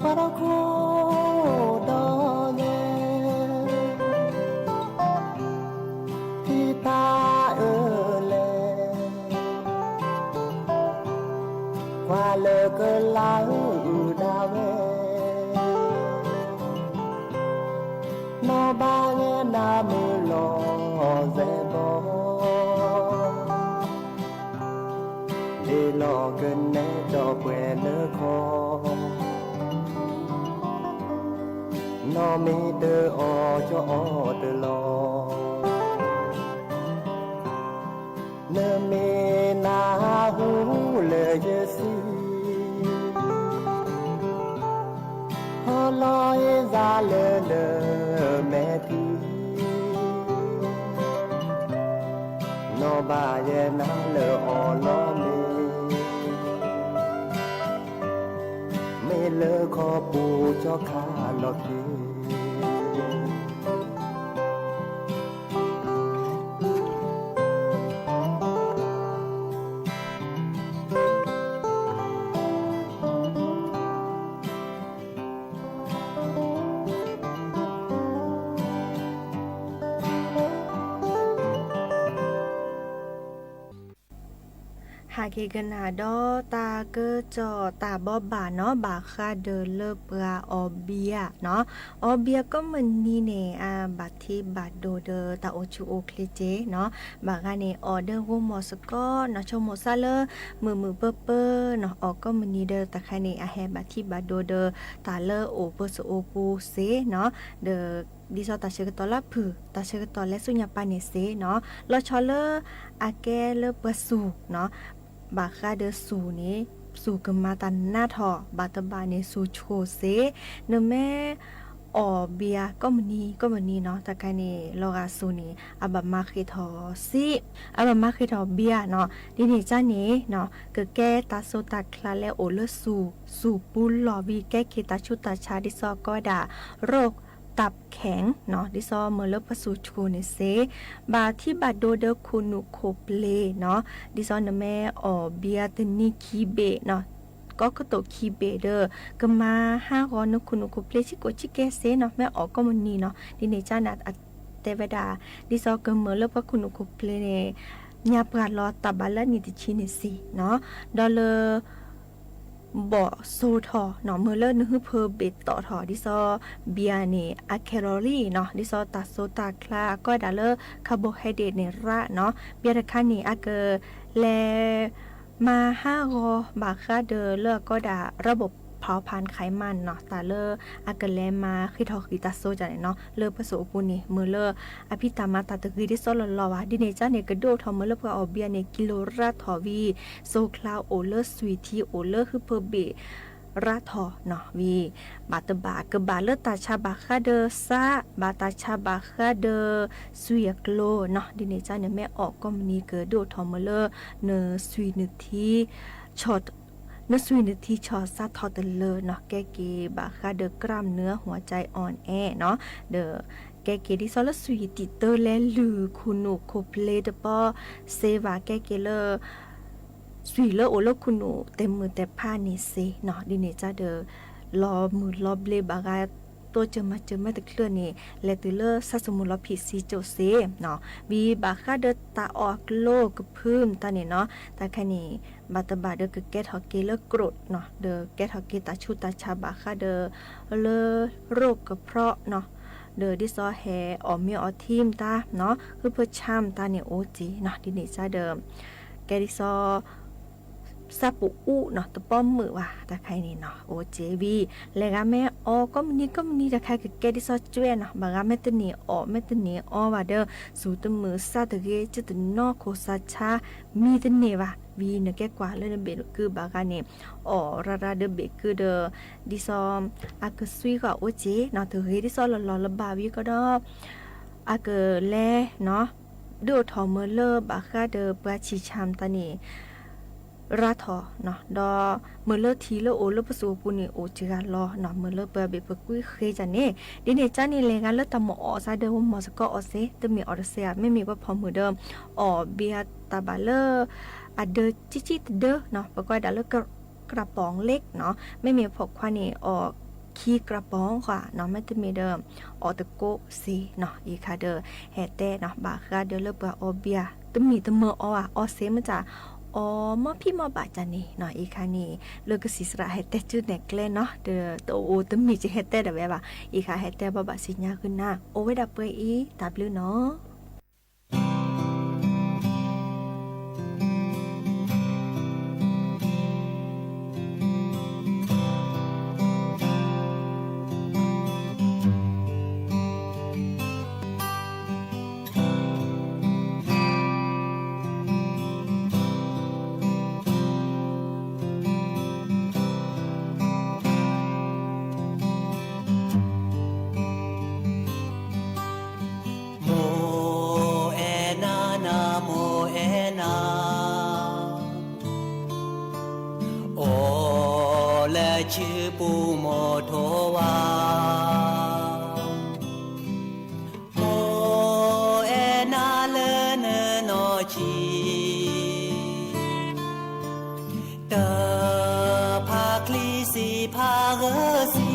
Pab rau kuv Nov npaj yej nab mws los ze npoo, dej los kws nev coj puav lawv kho. Nov me tawg os coj os tawg los, nws me nab hu lawm yawg xib, ho los ib zaj lawm ntawm me thib. Nov npaj yej nab lawm os los me, me lawv kho puv coj khab los kev. Hais kev kawg nas dob tag kawg tso tag pob vam no, Bam Khaj Daws lawv pab os bias no, os bias koj mam ni ne, Bam Thib Bam Daws tas ua tsu ua khli ces no, Bam Khaj ne os dawb ua mos xwb koj no, tshaj mus xab lawb mws mws pawg pawg no, os koj mam ni daws tas khaj ne, a he Bam Thib Bam Daws daws tas lawb ua pawg xwb ua pus xev no, daws dib xo tas sawv kawg tau lab phwm tas sawv kawg tau lab xub nyas pas ne xev no, los tshaj lawb a keb lawb pab xus no, Bam Khaj Daws xus ne, xus kawg mas tas nab tho, Bam Tab Bam ne xus tshua xev, nws me os bias koj mam ni koj mam ni no, tas khaj ne los ga xus ne, a Bam Mas Qhia Thov xib, a Bam Mas Qhia Thov bias no, li ne tsab ne no, kawg keb tas xub tas khlab lawb ua lawb xus, xus pub los vim keb kev tas tshub tas tshav dib xo koj dam roj tap kheev no, dib xo mas lawb pab xus tshua ne xev, Bam Thib Bam Daws daws khu num khu ple no, dib xo nws me os bias teg ni khi bem no, koj koj tau khi bem daws kawg mas hab qhov nws khu num khu ple tsib kaum tsib ke xev no, me os koj mam ni no, li ne tsab na teb vaj dam, dib xo kawg mas lawb pab khu num khu ple ne, nyas pas los tas Bam Lab ni tis tshib ne xev no, nrog lawv npom xu tho no, mas lawb nws hwj pawg bem tom tho, dib xo bias ne a khe ro li no, dib xo tas xub tas khlab koj dam lawb carbohydrate ne rab no, bias tas khaj ne a kawg le mas hab qhov Bam Khaj Daws lawb koj dam rab npom phauv phan khaiv mas no, tas lawb a kawg le mas Qhia Thov qhia tas xub tas ne no, lawb pab xus ua pus ne mas lawb a phij tas mas tas tag kis dib xo los los vas, li ne tsab ne kawg dub tho mas lawb pab os bias ne kis lus rab tho vim xu khlab ua lawb xui thib ua lawb hwj pawg bem rab tho no, vim Bam Tab Bam kawg Bam lawb tas tshav Bam Khaj Daws xab, Bam tas tshav Bam Khaj Daws xui a klo no, li ne tsab nws me os koj mam ni kawg dub tho mas lawb nws xui nws thib tho, nws xui nws thib tho xab tho tas lawm no, keb kev Bam Khaj Daws kram nws huav cai os e no, daws keb kev dib xo lawb xui tim tawg le lwm khu num khu ple rab pob xev vas, keb kev lawb xui lawb ua lawb khu num tes mws tes phaj ne xev no, li ne tsab daws los mws los nple Bam Khaj tuaj tsawg mas tsawg mas tas dlhwg ne, le tws lawb xab xu mus los phim xis caum xev no, vim Bam Khaj Daws tas os klo kawg phwj tas ne no, tas khaj ne Bam Tab Bam daws kawg keb tho kev lawb krod no, daws keb tho kev tas tshub tas tshav Bam Khaj Daws lawb roj kawg phrob no, daws dib xo he os me os thib tas no, hwj pawg tshaj tas ne ua txiv no, li ne tsab daws keb dib xo xab pum ub no tas pob mws vas, tas khaj ne no ua tsev vim le ga me os koj mam ni koj mam ni, tas khaj kawg keb dib xo tsuj no, Bam Khaj me teg ne os me teg ne os vas daws xus tes mws xab tag kis tsuj tes no khu xab tshab me teg ne vas, vim nws keb kuas lawb nws bem kwj Bam Khaj ne os rab rab daws bem kwj daws dib xo a kawg xui kom ua tsev no, tag kis dib xo los los lawm vas vim koj dab a kawg le no, dub thov mas lawb Bam Khaj daws pab tshis tsham tas ne rab thov no, do mas lawb thib lawb ua lawb pab xus ua pus ne ua tsis ga los no, mas lawb pab bem pab kuj qhe tas ne, li ne tsab ne le ga lawb tas mus os xab daws ua mos xas koj os xev, teb me os xev, mej mej pab phom mws daws os bias tas Bam lawb a daws tsib tsib teg dawb no, pab koj dam lawb kra poov leb no, mej mej phom khuab ne os khi kra poov qhov no, mej teb me daws os tas kub xev no, ib khaj daws he teb no Bam Khaj daws lawb pab os bias teb me teb mej os os xev mas tas Os, mob phij mob vam cas ne no, ib khab ne, lub kws xis xas hais tag tsuj nees dleb no, tau ua tub mis tsis hais tag dab vas, ib khab hais tag pab vam xis nyas kws na, ua ib dab pawg ib tas plwb no. Mus es na na mus es na, ua lawv tswv pum mus thuav vas. Mus es na lawv nws no tsis tawg phaj khli xis phaj gawv xis.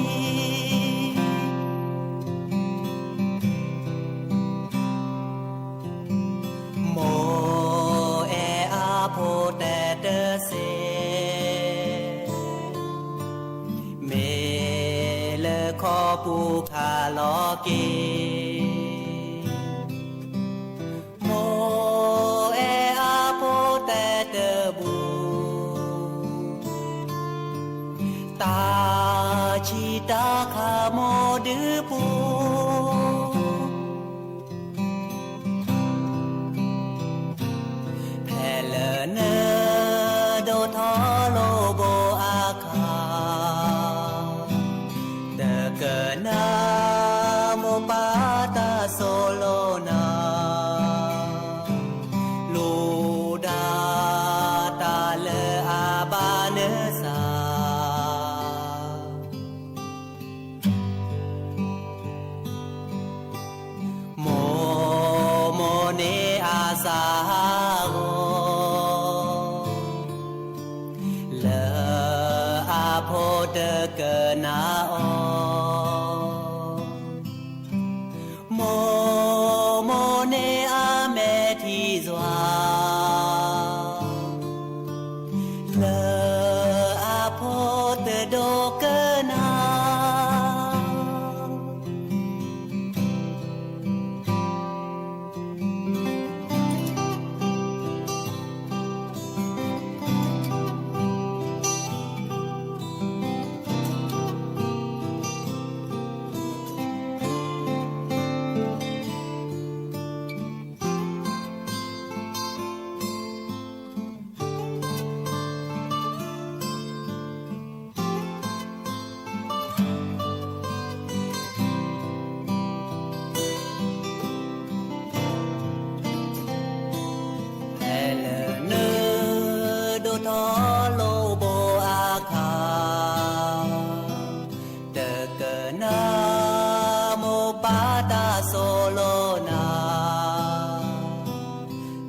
Mus es a pho tes tawg xes, me lawv kho pum kha los ke. Mus es a pho tes tawg bus, tag tsis tag qha mus dwb pum. Phem lawm nws dau thov lauj npau a kha, tawm kawm na mus pab tag xo lauj na, lus dag tas lawm a pab nws xav. Mus mus ne a xav hab os, lawv a pho tawg kawm na os. Mus mus ne a me thim zuag, lawv a pho tawg dau kawm na. Phem lawm nws dau thov lauj npau a kha, tawm kawm na mus pab tag xo lauj na,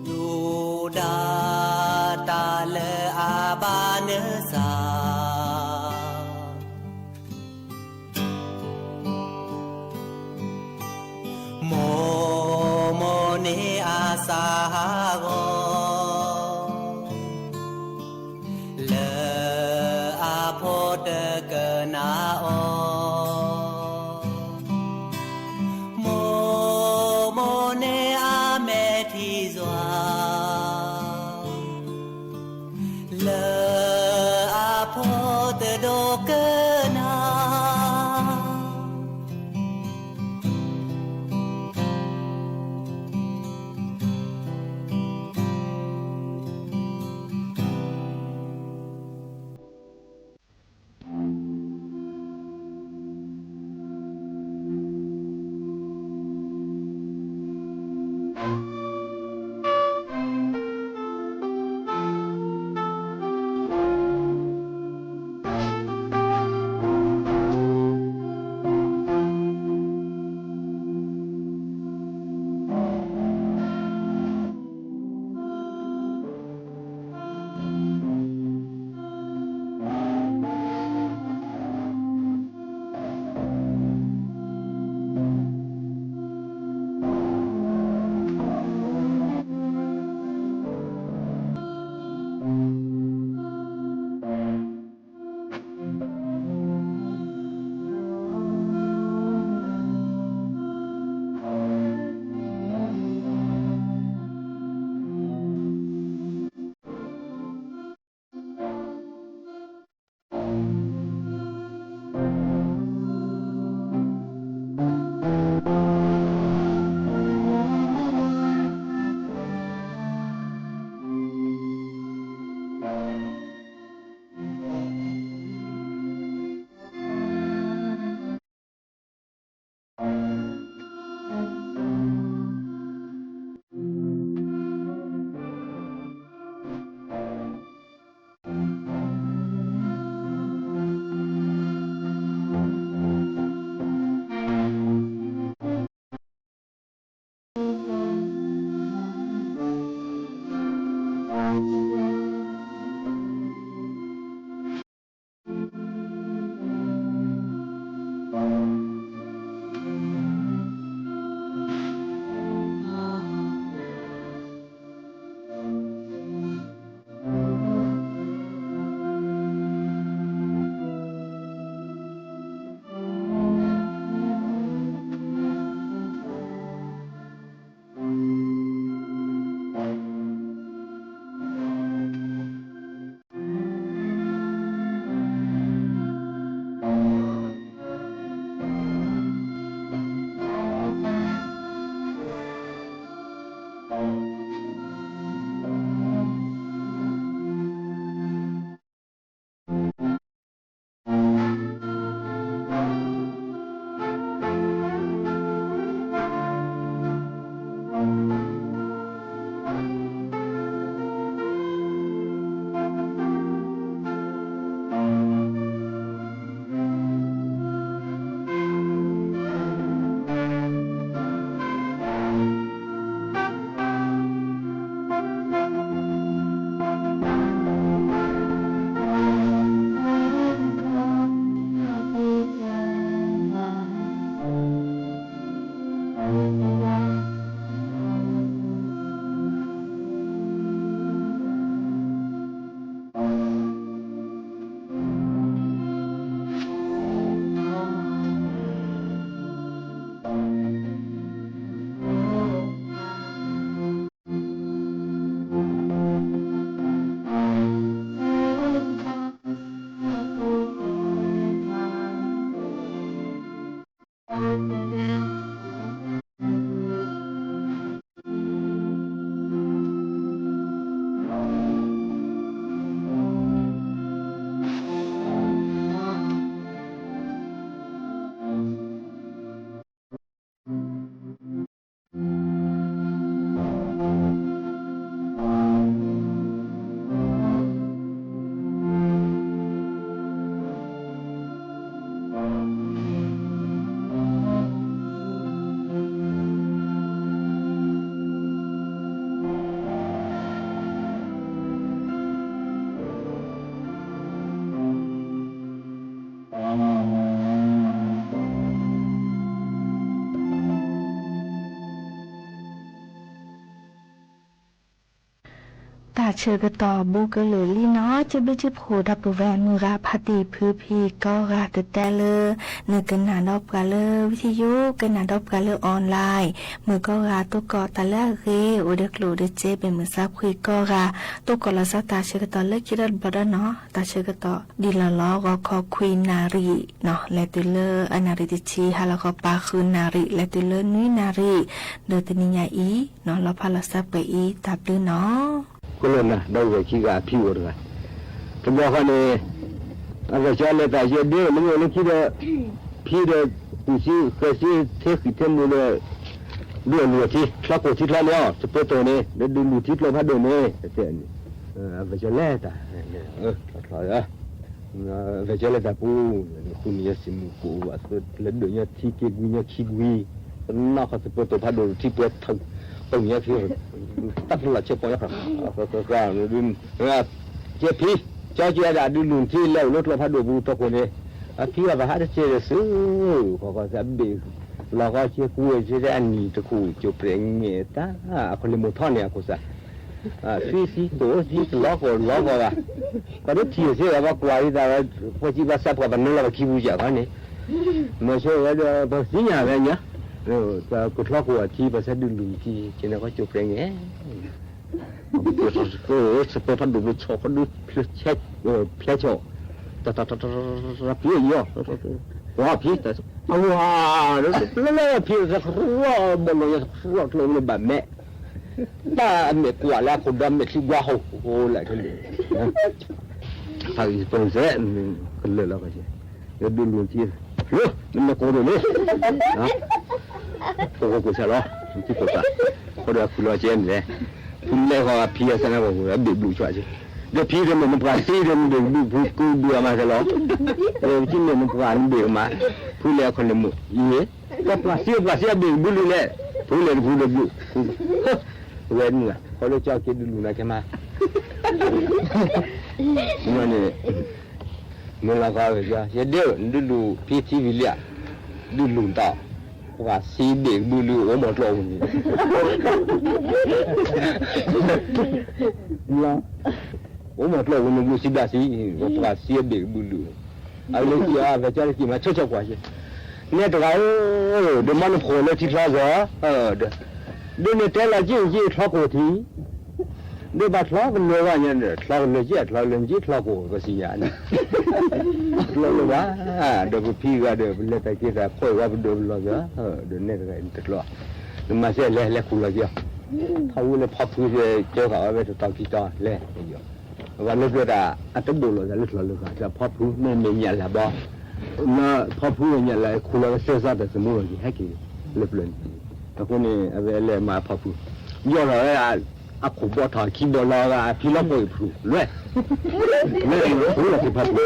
lus dag tas lawm a pab nws xav. Mus mus ne a xav hab os, lawv a pho tawg kawm na os. Mus Tam sim ko taw pub kawg lwm li no, cov peb cib phum dab pus vas mus ga pha tim phwv phim koj ga tawm tas lawm, nws kawg nam dau pam lawm vij thij yub, kawg nam dau pam lawm online, mus koj ga tuaj kom tas lawm gem ua dawb dlus dawb txeb pem mus xab qhwv koj ga tuaj kom los xab tam sim ko taw lawm cib dab pov dab no, tam sim ko taw dim los los qhov kho khwj nas rim no lawm twb lawm, nas rim tim tsib has los qhov pa khwj nas rim lawm twb lawm, nub nas rim ntawm tus ni nyas ib no los phaj los xab pem ib tas plwb no. Koj los na dau zais khib ga phij ua rau, tus npog qhov ne, a, cov le tas cia deb lub ua lub khib rau, phij rau, tus xib qhe xib thiab hwm thiab mus rau, dua luag thib hlob kuam thib hlob ne, tsis pub tau ne, dua luag thib dlua phab dua ne, cov le tas, cov le tas pub, hu nws yog xim mus kuv, lawv dua nyob thib kiv kuv nyob khib kuv, noj qhov tsis pub tau phab dua thib pub thawm, qw nyob thib, tab los tsheb poj nyob qhov, cia phij, cov cia dua luag thib le lub dlua phab dua pub rau kuv ne, phij vas hab dab tsi xwb, qhov qhov xav bem los koj cia kuv cia dab nis rau kuv cov pres nyem tag, qhov li mus thob niam kuv xav, xib xib tus xib lov kuv lov kuv vas, koj dub thim xwb vas kuam li tas, kuv ci vas xab kuam vas nub los vas khib kuv yam qhov ne, mas xyov vas xib nyam vas nyam, kuv hlob kuv vas thib vas xab dub lug thib ces no koj cov pres nyem. Tsis pub phab dua pub tsho qhov dub, plhaib tsho, ta ta ta ta, phib yog, ua phib, phib, npau los yog dlua npam mem, tab mem kuam le kuv dov mem sib guab hau lawm, pab pw xwb, lawm los, yog dub lug thib, lub, nws me kuv dua lub, kuv kuv kuv xav los, tib kuv tas, qhov dua kuv los ces phub le qhov phib xav na, bem blum tsuam xwb, dua phib dua mem nws pam xib dua mem bem blum phub kuv dua mas xav los, tib mem nws pam nws bem mas, phub le qhov le mus ib, koj pam xib pam xib bem blum lwm le, phub le phub dua blum, qhov lub coj kev dub lug na kev mas, nws los ko yog dub lug phib thib vim liam, dub lug ntau, pam xib bem blum lwm ua mov dlua, ua mov dlua nws blum xib pam xib, pam xib bem blum lwm, lub ci, coj lub ci mas tshab tshab kuam, nej rov qab, dua mob nws qhuas lawv thib hlob zog, dua nws teb los ci ci hlob kuam thib, dua pab hlob luag, hlob luag ci hlob luag ntsib hlob kuam kuv xib nyam, hlob luag, dua pab phib a, dua le tas kev tas qhuaj ua dua los zog, dua nej tas dlua, nws mas xij le le kuv los yog, phab ub le phab phwb cov qhov ve rau tau kis tso le, vas lawv pliag tas a tab npaum los tas lub hlob lawv qhov tas phab phwb nej me nyam lam bo, phab phwb nyam lam kuv los xwb xwb tas xwb mus los ces hab kis le pliag, qhov ne, le mas phab phwb, yog los a qhuv npo thov khib npo los phib los kuam phwb lawm, kuv los phab phwb,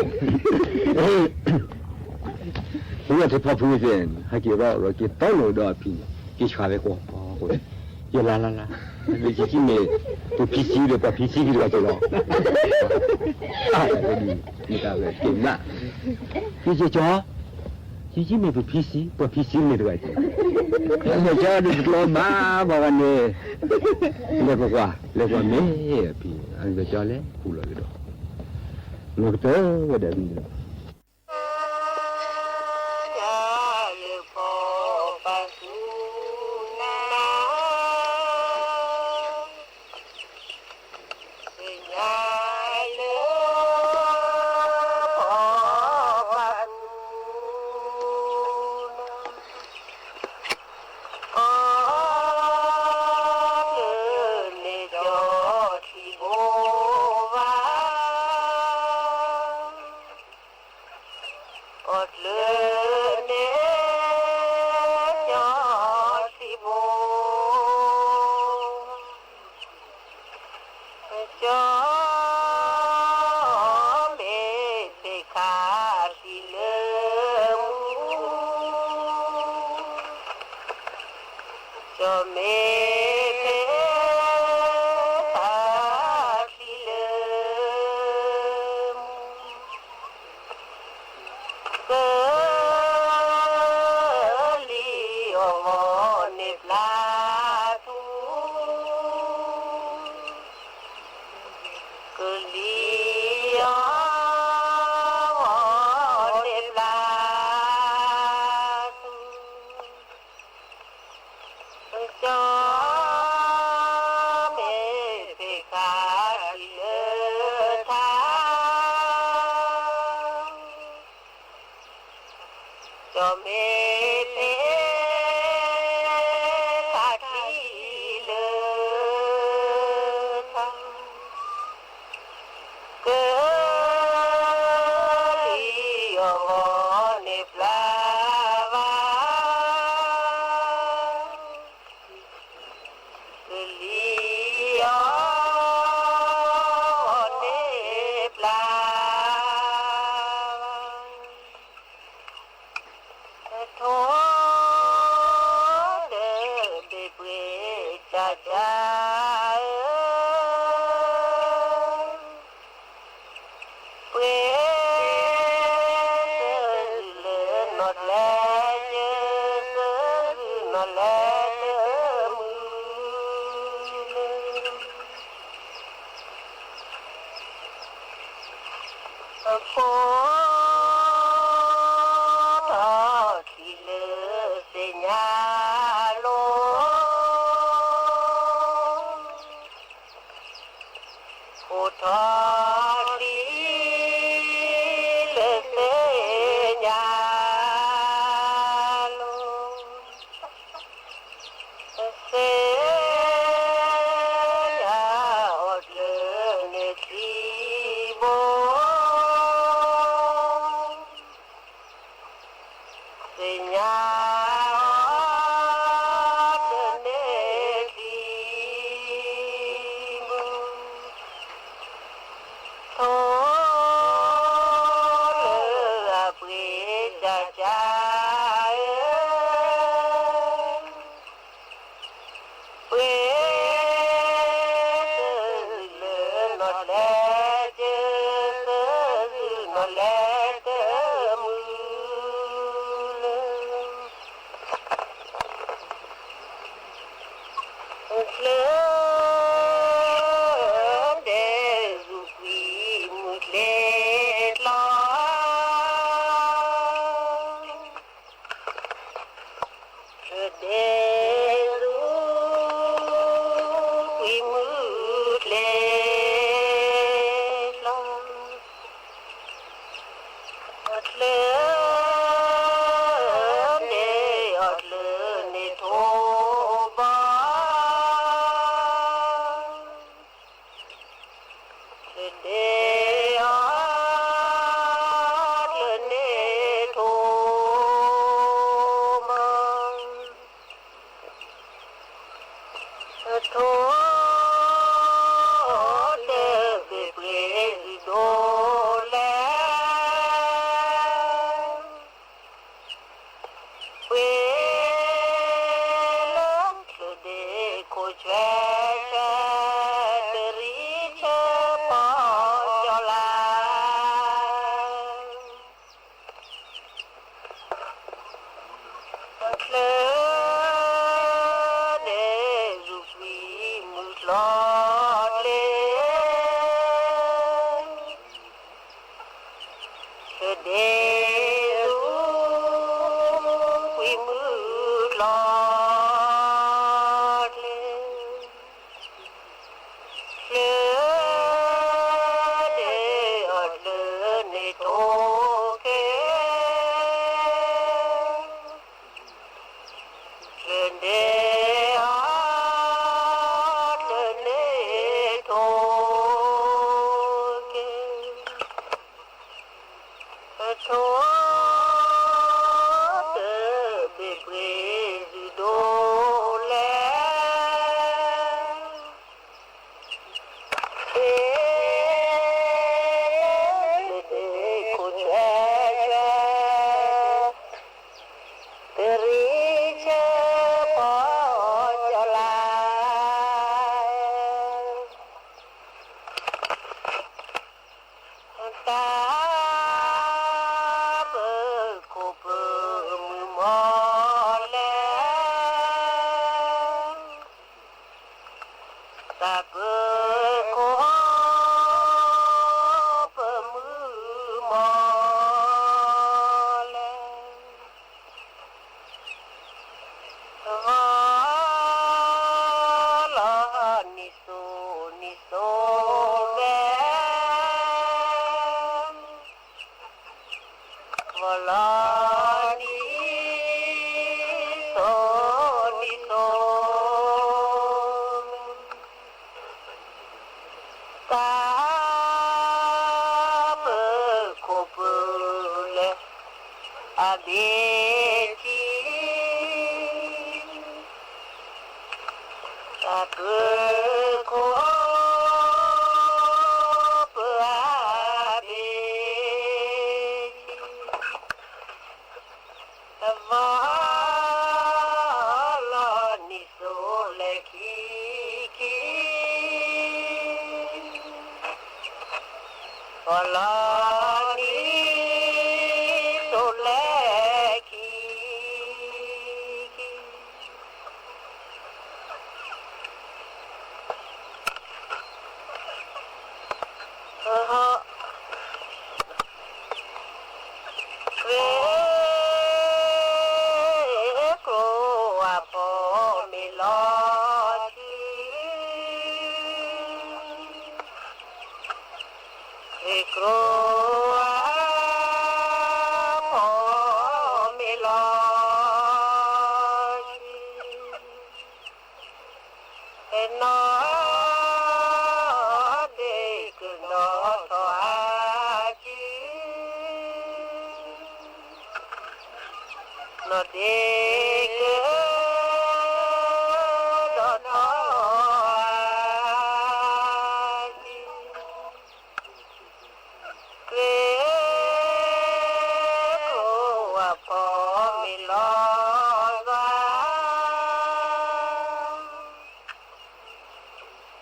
kuv los phab phwb ces hab kis los los ces tau los do phib, ces tshaj ve kuam, ces la la la, tsis tsis me, tus phib xib los pam phib xib kis los ces los, ces na, ces ces cov, tsis tsis me tus phib xib pam phib xib me tus, cov dub dlua mas pom ne, le kuam kuam le kuam me, phib cov le kuv los do, los tawm da Cov me peb tag hli lawm, kawg li os vauv nej pla tug, kawg li os vauv nej pla tug. Cov me peb tag hli lawm tag, cov me peb tag hli lawm tag, kawg li os vauv nej pla vas, kawg li os vauv nej pla vas. Thov tawm peb peb tsa tsa, peb xwb lawm no dlej, ces xwb lawm no dlej, ces mus lawm. Puag thaum hli lawm xeeb nyab los, puag thaum hli lawm xeeb nyab los, xeeb nyab os dlawg nej txiv npua, xeeb nyab os dlawg nej txiv npua. Thov lawm peb tsa tsa, peb xwb lawm no dlej, ces xwb lawm no dlej, ces mus lawm. Dlawb dej zus kuv mus dlej hlo, dlawb dej zus kuv mus dlej hlo, dlawb dej os dlawg nej thoob npog, dlawb dej os dlawg nej thoob npog. Thov tawm peb peb tug dub hlab, peb leeg dlawb dej khuv tshav tshav, dlawb ris tshav pog cov laj. Dlawb dej zus kuv mus dlej, dlawb dej zus kuv mus dlej, dlawb dej os dlawg nej thoob kev, dlawb dej os dlawg nej thoob kev. Thov tawm peb peb tug dub hlab, peb leeg dlawb dej khuv tshav tshav, dlawb ris tshav pog pw qhua pw a peb, vog los nim xub le khi khi, vog los nim xub le khi khi. Veb kua pom me los tsis, veb kua pom me los tsis. Es no dej kws nto thov a tsis, no dej kws nto thov a tsis. Veb kua pom me los tsis,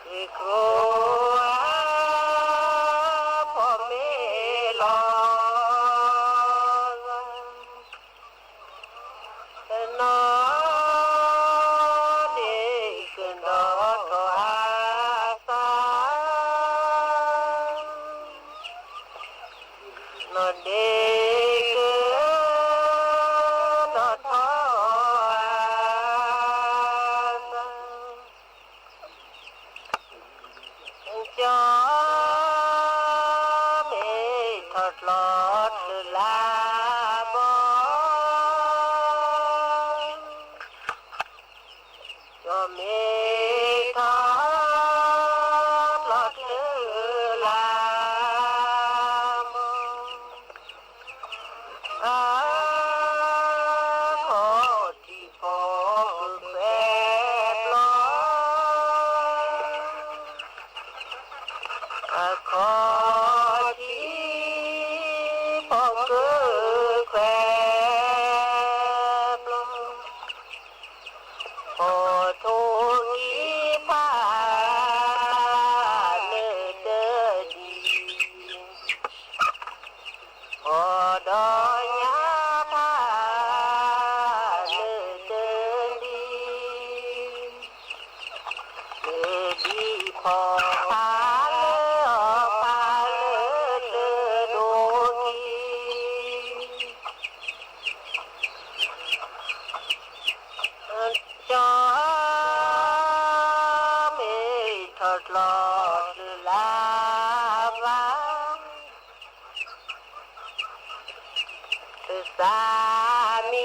veb kua pom me los tsis. No dej kws nto thov a tsis, no dej kws nto thov a tsis. Cov me thov dlov dlws laj mog, cov me thov dlov dlws laj mog. Khov tsis pom kws khuav plob, khov tsis pom kws khuav plob. Hos thoob kib phaj nws twb dim, hos dog nyab phaj nws twb dim. Nws dim phom phaj lawm, phaj lawm dlawb dua kib. Cov me thov dlov dlws laj vaj, dlws xav mis,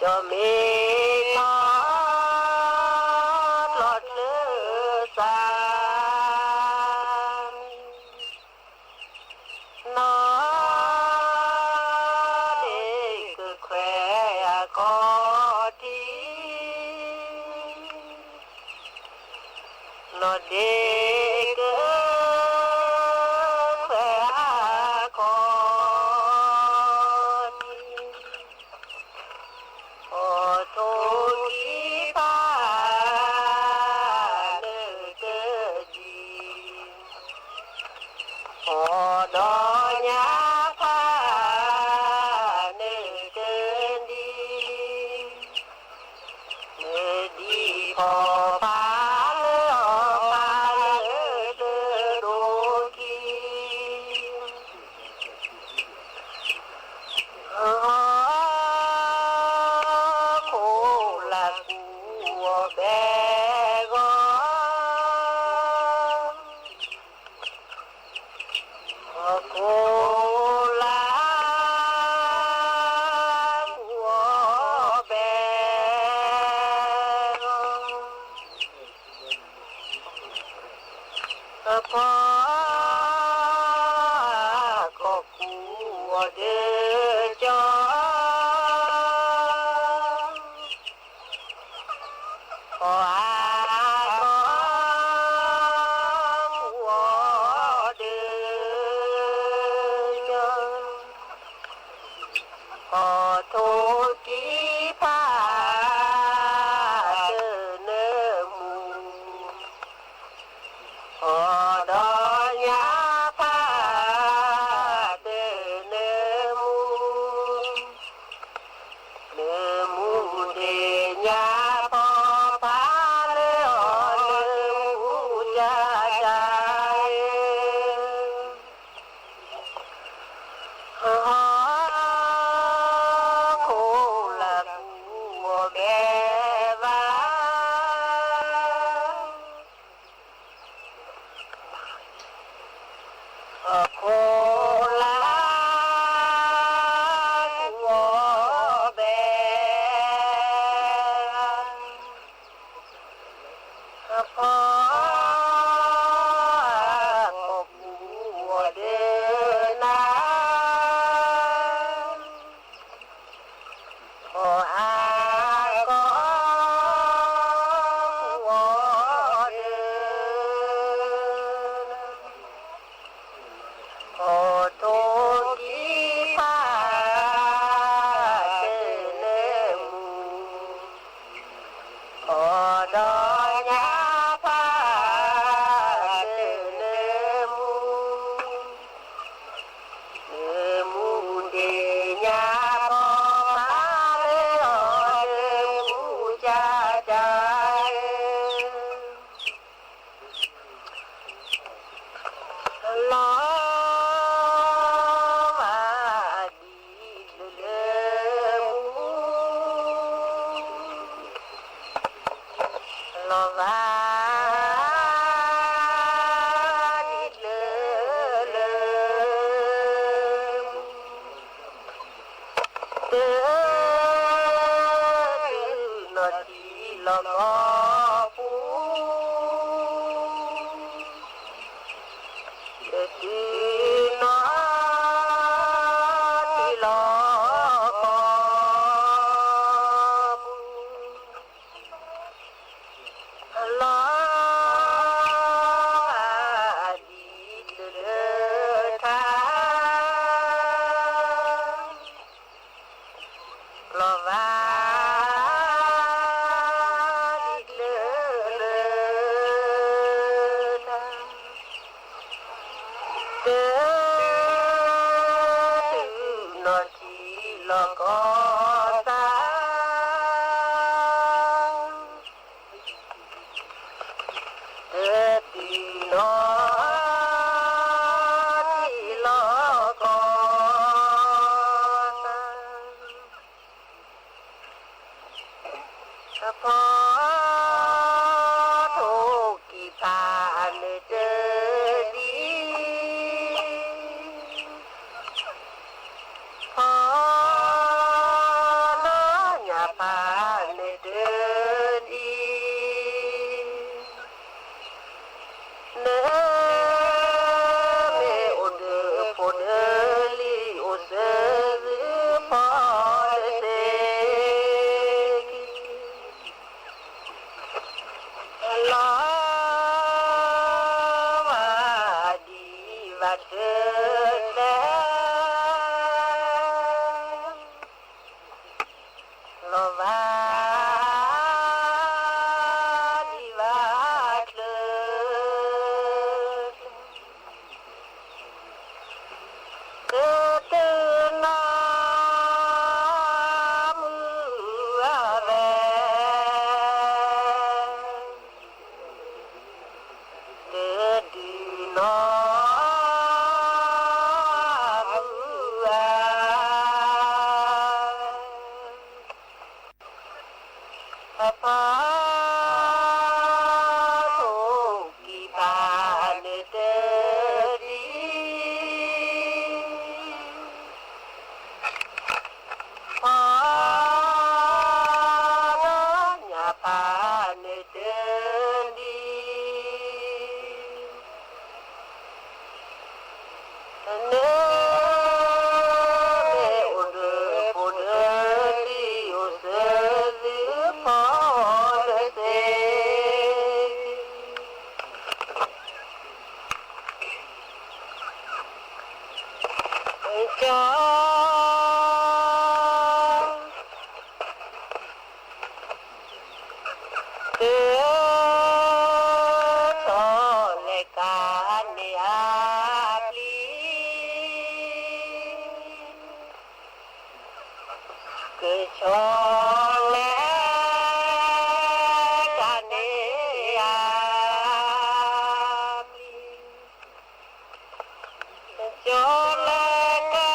cov me thov dlov dlws xav mis. No dej kws khuav qhov thib, no dej kws khuav qhov thib. Hos thoob kib phaj nws twb dim, hos dog nyab phaj nws twb dim. Nws dim phom phaj lawm, phaj lawm dlawb dua kib. Hos khuv lam kuv ua npe gog, hos khuv lam kuv ua npe gog. Pog, koj kuv ua dwb coj, Qhov thoob kib phaj tawm nws mus, qhov dog nyab phaj tawm nws mus, nws mus ntes nyab pog phaj lawm os, nws mus cag cag. Ho kho las kuv ua npe Vaj, ho kho las kuv ua npe Vaj. Pog, koj puas ua dawb na? Pog, koj puas ua dawb? Qhov thoob kib phaj tawm nws mus, qhov dog nyab phaj tawm nws mus, nws mus ntes nyab pog phaj lawm os, nws mus cag cag. Los Vaj dim dlawg dlawg mus, los Vaj dim dlawg dlawg mus. Twb twb no tsis los koj pub, twb twb no tsis los koj pub. Los Vaj dim dlawg dlawg thab, los Vaj dim dlawg dlawg thab. Twb twb no tsis los koj txaj, twb twb no tsis los koj txaj. Pog, thoob kib phaj nws tawm nti, pog, dog nyab phaj nws tawm nti. Nws me ua dawb paug dawb li ua xwb xwb pog, nws xwb. Los Vaj dim Vaj dlawg dlawg, los Vaj Kws tsho le ka ne ya pli, tsho le ka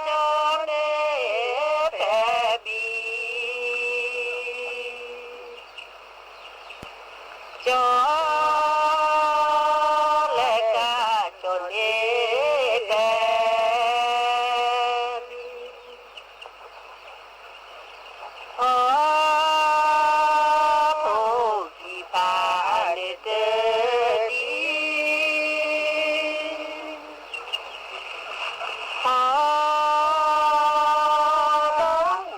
tsho ne peb pli, tsho le ka tsho ne peb pli. Ho tug kis pam le te di, ho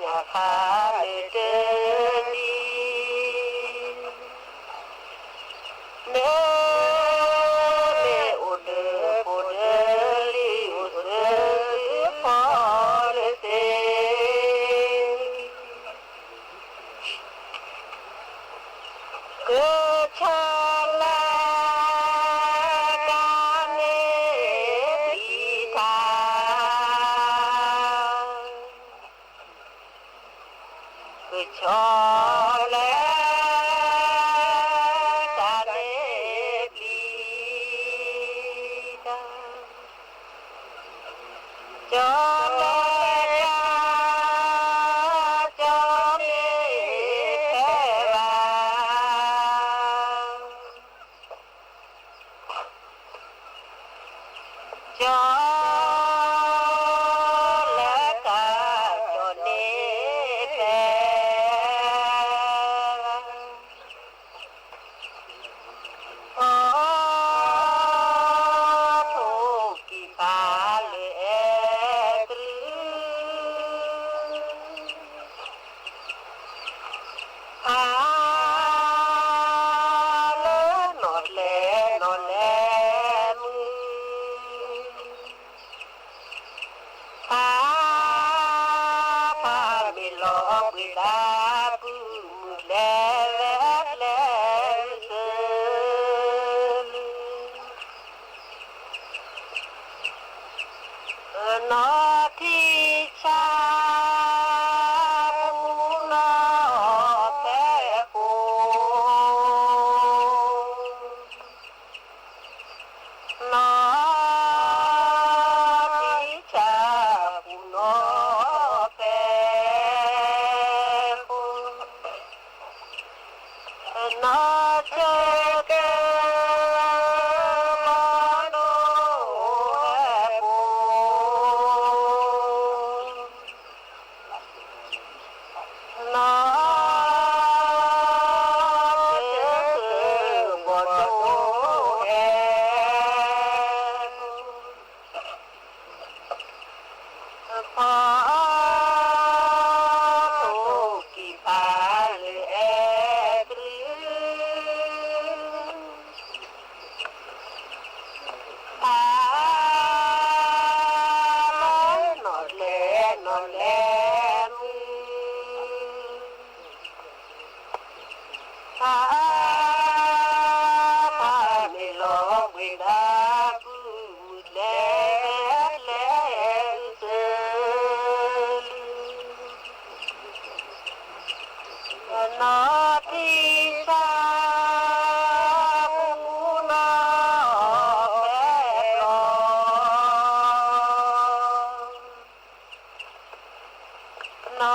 nyam qha le te di. Me me ua dawb paug dawb li ua xwb pog le te. Kws tsho le ka ne pli tag, kws tsho le ka ne pli tag, tsho le ka tsho ne peb pli. Tsho le ka tsho ne peb pli. Ho tug kis pam le te di, pam le no le no le mws, pam pam me los pw dab pw mws le le le xwb. No thib tshav kuv no peb pus, no thib tshav kuv no peb pus. No tsev kawg los no peb pus, no tsev kawg los no peb pus. Pog tug kis pam le te di, pam le no le no le mws, pam pam me los pw dab pw mws le le xwb. No thib tshav kuv no peb pus, no